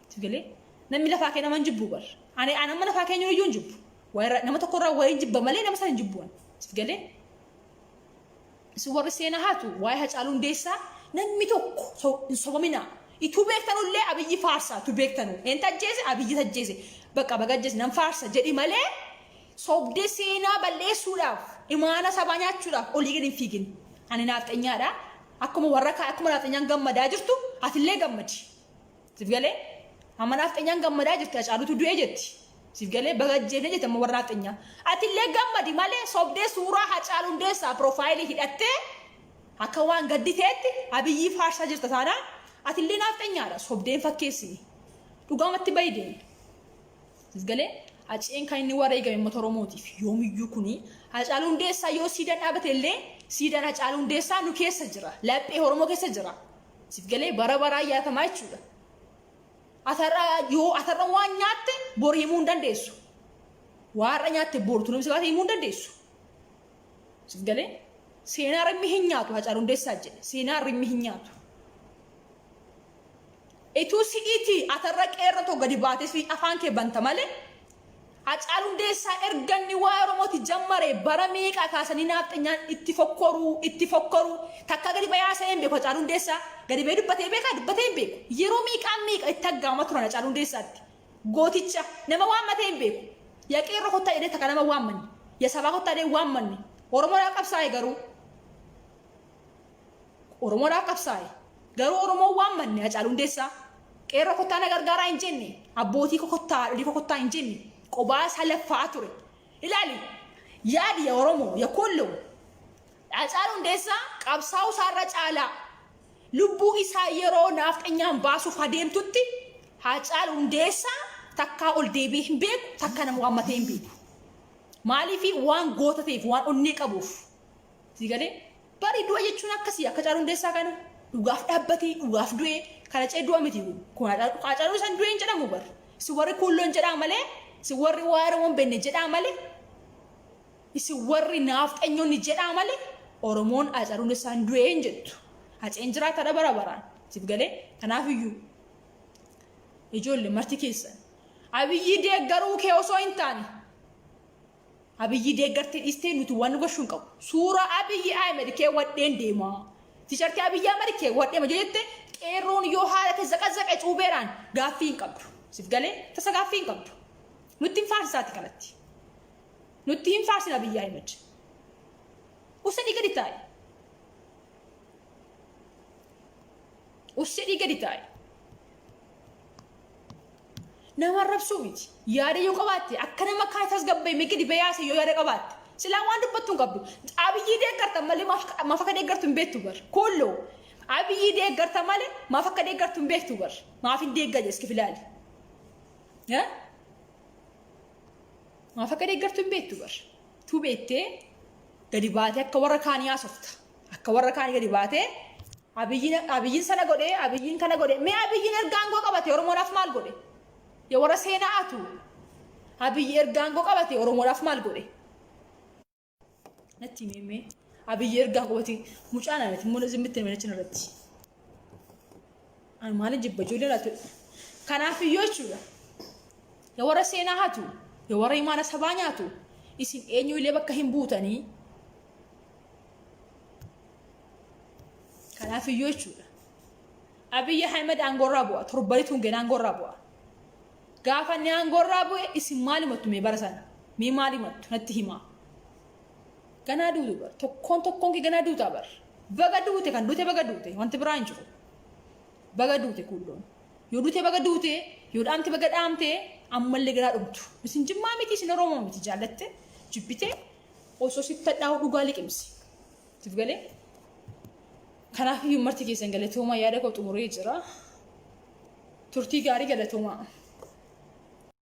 Si galee namni lafaa kee nama hin jibbu bar. Ani ani amma lafaa keenya iyyuu hin jibbu. Wayirra nama tokko irraa wayiin jibba malee nama sana hin jibbu ani. Si galee isin warri seenaa haatu waa'ee Hacaaluu Hundeessaa namni tokko hin sobaminaa. Ituu beektanullee Abiyyi faarsaa ituu beektanu. Eentu ajjeese? Abiyyi ajjeese. Bakka baga ajjeese nan faarsa jedhi malee sobdee seenaa balleessuudhaaf imaana sabaa nyaachuudhaaf olii gadi hin fiigin. Ani naafxanyaadha. Akkuma warra kaa akkuma naafxanyaan gammadaa jirtu atillee gammadi. Siif galee? Amma naafxanyaan gammadaa jirti Hacaaluutu du'ee jetti. Siif galee baga ajjeefne jetti amma warra naafxanyaa. Atillee gammadi malee sobdee suuraa Hacaaluu Hundeessaa piroofaayilii hidhattee akka waan gadditeetti Abiyyii faarsaa jirta taanaan atillee naafxanyaadha sobdee hin fakkeessini. Dhugaamatti bahi deemi. Siif galee? Haceen kan inni wareegame uummata Oromootiif yoomiyyuu kuni Hacaaluu Hundeessaa yoo siidaan dhaabate illee siidaan Hacaaluu Hundeessaa nu keessa jira. Laphee Oromoo keessa jira. Siif galee bara baraan yaadatamaa jechuudha. Atarra yoo atarra waan nyaatte bor himuu hin dandeessu. Waa har'a nyaatte bor tunuun si baate himuu hin dandeessu. Siif galee seenaa rimmi hin nyaatu Hacaaluu Hundeessaa jedhe seenaa rimmi hin nyaatu. Ituu si'iiti atarra qeerroo tokko gadi baatee si afaan kee banta malee Hacaaluu Hundeessaa erga inni waa'ee Oromooti jammare bara meeqaa kaasanii naafxanyaan itti fokkoruu itti fokkoruu takkaa gadi ba'ee haasa'ee hin beeku Hacaaluu Hundeessaa gadi ba'ee dubbatee beekaa dubbatee hin beeku yeroo meeqaan meeqa itti aggaama turan Hacaaluu Hundeessaatti gooticha nama waammatee hin beeku ya qeerroo kottaa jedhee takka nama waammanne ya sabaa kottaa jedhee waammanne Oromoodhaaf qabsaa'e garuu Oromoodhaaf qabsaa'e. Garuu Oromoon waammanne Hacaaluu Hundeessaa. Qeerroo kottaa na gargaaraa hin jenne. Abbootii koo kottaa haadholii koo kottaa hin jenne. Qobaa isaa laffa'aa ture. Ilaali yaadi ya Oromoo ya Kuulloo. Hacaaluu Hundeessaa qabsaa'uu isaarra caalaa lubbuu isaa yeroo naafxanyaan baasuuf adeemtutti Hacaaluu Hundeessaa takkaa ol deebi'ee hin beeku takkaa nama waammatee hin beeku. Maaliif waan goota ta'eef waan onnee qabuuf. Sii galee? Bari du'a jechuun akkasii akka Hacaaluu Hundeessaa kana dhugaaf dhaabbatee dhugaaf du'ee kana cee du'a miti kun. Kun Hacaaluu isaan du'ee hin jedhamu bar. Isin warri kuulloon jedhaa malee Isin warri waa'ee Oromoo hin beekne jedhaa malee isin warri naafxanyoonni jedhaa malee Oromoon Haacaaluu Hundeessaan du'ee hin jettu. Haceen jiraataadha bara baraan. Siif galee? Kanaaf iyyuu ijoolle marti keessan Abiyyii deeggaruu kee osoo hin taane Abiyyii deeggartee dhiistee nuti waan nu gochuu hin qabu. Suuraa Abiyyi Ahmed kee wadheen deemaa. Tishartii Abiyyi Ahmed kee wadhee ma jette qeerroon yoo haala kee zaqazaqe cuubeeraan gaaffii hin qabdu. Siif galee tasa gaaffii hin qabdu. Nutti hin faarsisaati kanatti. Nutti hin faarsin Abiyyi Ahmed. Usedhii gadi taa'i. Usedhii gadi taa'i. Nama arrabsuu miti. Yaada yoo qabaatte akka nama kaan tasgabbaa'e gadi bayaase yoo yaada qabaatte. Silaa waan dubbattu hin qabdu. Abiyyii deeggarta malee maaf akka deeggartu hin beektu bar. Kulloo. Abiyyii deeggarta malee maaf akka deeggartu hin beektu bar. Maaf hin deeggarre iski filaali. Maaf akka deeggartu hin beektu bar. Tu beektee gadi baatee akka warra kaanii haasofta. Akka warra kaanii gadi baatee Abiyyiin Abiyyiin sana godhee Abiyyiin kana godhe mee Abiyyiin erga aangoo qabate Oromoodhaaf maal godhe? Yaa warra seenaa atu Abiyyi erga aangoo qabate Oromoodhaaf maal godhe? Natti himee mee Abiyyi erga aangoo qabate mucaa namatti immoo zimmitti himee achi irratti. Ani maalin jibba ijoollee laatu. Kanaaf iyyuu jechuudha. Yaa warra seenaa hatu yaa warra imaana sabaa nyaatu isin eenyu illee bakka hin buutanii. Kanaaf iyyuu jechuudha. Abiyyi Ahmed aangoorraa bu'a. Torbanitu hin geenye aangoorraa bu'a. Gaafa inni aangoorraa bu'e isin maal himattu mee bara sana? Mee maal himattu? Natti himaa. Ganaa duutu bar. Tokkoon tokkoon kee ganaa duutaa bar. Baga duute kan duute baga duute wanti biraa hin jiru. Baga duute kuulloon. Yoo duute baga duute yoo dhaamte baga dhaamte ammallee ganaa dhumtu. Isin jimmaa miti isin Oromoo miti jaallatte jibbite osoo sitti hadhaa'u dhugaa liqimsi. Siif galee? Kanaaf iyyuu marti keessan galatoomaa yaada koo xumuree jira. Turtii gaarii galatoomaa.